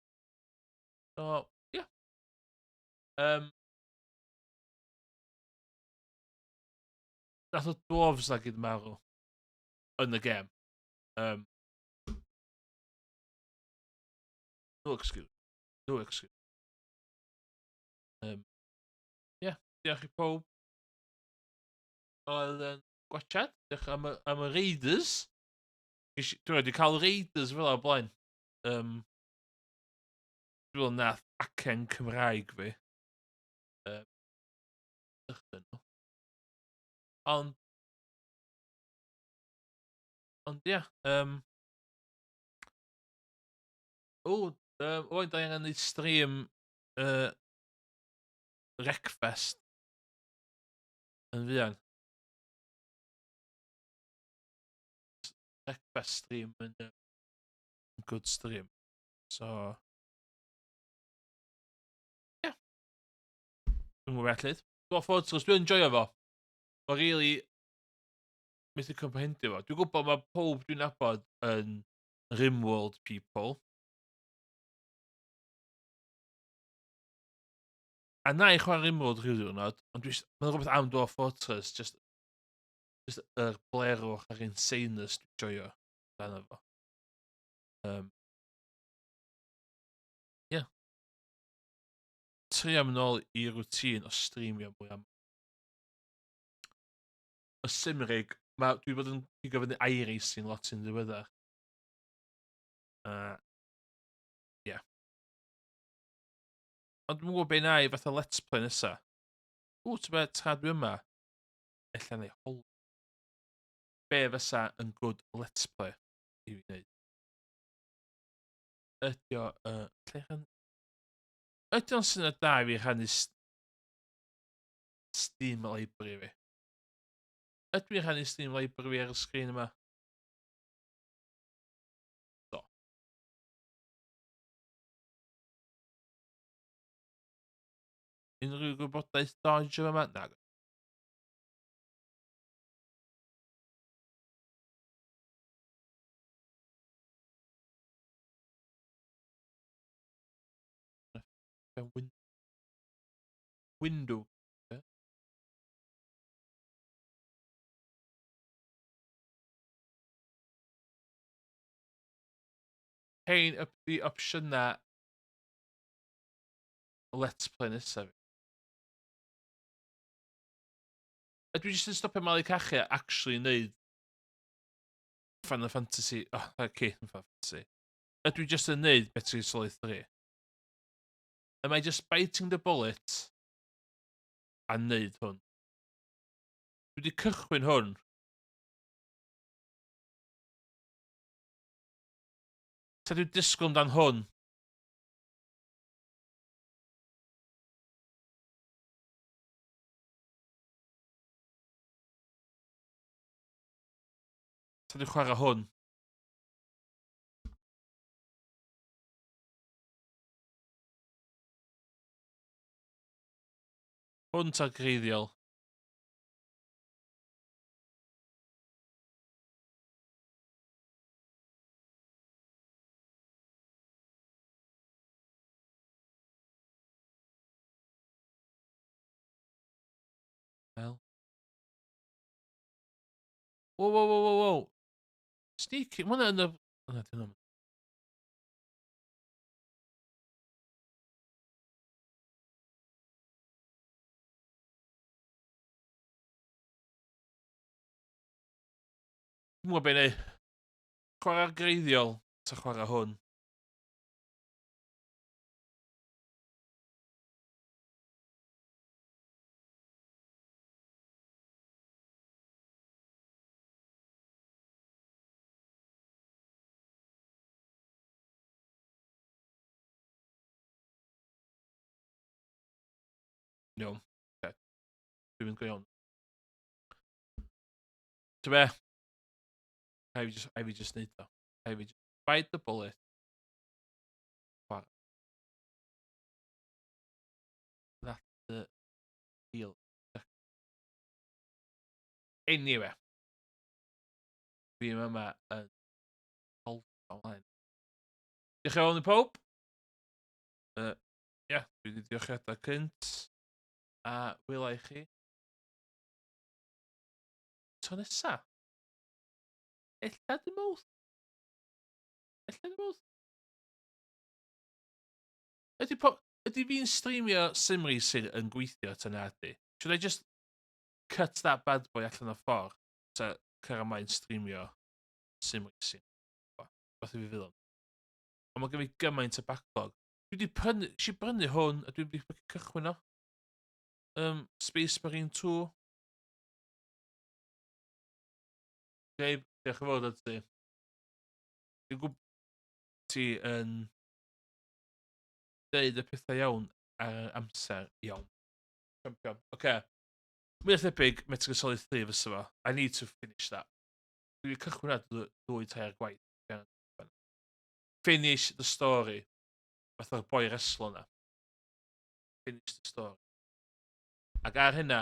So, yeah. Nath o dwarves na gyd marw yn y gem. No excuse. No excuse. Yeah, diolch i pob oedd yn gwachad. Diolch am y Raiders. Dwi wedi cael Raiders fel o'r blaen. Dwi'n meddwl nath acen Cymraeg fi. Dychryn nhw. Ond ie. O, oed, da angen neud stream Wreckfest yn fuan. Wreckfest stream yn good stream. So, yeah. Dwi'n gwybod beth allai. Dwarf Fortress, dwi'n enjoyo fo. Mae really methu comprehendio fo. Dwi'n gwybod mae pob dwi'n nabod yn Rimworld people. A na i chwarae Rimworld rhyw ddiwrnod, ond dwi'n mae'n rhywbeth am Dwarf Fortress, just yr blerwch a'r insaneness dwi'n joio dan fo. Yeah. Trio mynd nôl i routine o streamio mwy am. Y Symrig, mae, dwi bod yn pigo fyny iRacing lot yn ddiweddar. Yeah. Ond dwi'n gwybod beth na i fatha let's play nesa. Ww, ti'n beth, tra dwi yma, ella neu hol. Be fysa yn good let's play i fi wneud? Ydy o, lle rhan... Ydy o'n syniad da i fi rhannu Steam library fi? Ydw i'n rhannu Steam library fi ar y sgrin yma? Do. Unrhyw gwybodaeth dodge yma? Na. Window. Hein ydy opsiynau Let's Play nesaf fi. Ydw i jyst yn stopio malu cachu a actually neud Final Fantasy... Oh, okay, Final Fantasy. Ydw i jyst yn neud Metal Gear Solid 3? Am I just biting the bullet a neud hwn? Dwi wedi cychwyn hwn. Ta dwi'n disgwyl amdan hwn? Ta dwi'n chwarae hwn? Hwn ta greiddiol. Wel. Whoa, whoa, whoa, whoa, whoa. Sneaky. Mae hwnna yn y... Na, dyn nhw'n. Dwi'n gwybod beth neu. Chwarae'r greiddiol, ta chwarae hwn. Iawn. Okay. Dwi'n mynd go iawn. Ti'n be? Rhaid fi just neud o. Rhaid fi just bite the bullet. Chwarae. That's the deal. Anyway. Fi yma yn hold ymlaen. Diolch yn fawr i pawb. Yeah, dwi wedi diolchiadau cynt. A wela i chi tro nesa. Ella dy mawrth. Ella dy mawrth. Ydy, po, ydy fi'n streamio sim racing yn gweithio ta na ydy? Should I just cut that bad boy allan o ffordd? Ta cael ymlaen streamio sim racing? Fath i fi feddwl. Ond mae gen fi gymaint o backlog. Dwi wedi prynu, nes i brynu hwn a dwi wedi cychwyn o. Space Marine 2. Gabe, diolch yn fawr ti. Dwi'n gwybod ti yn deud y pethau iawn ar yr amser iawn. Champion. Oce. Okay. Mwy o thebyg, Metal Gear Solid 3 fysa fo. I need to finish that. Dwi wedi cychwyn ar ddwy tair gwaith. Finish the story. Fatha'r boi reslo na. Finish the story. Ac ar hynna,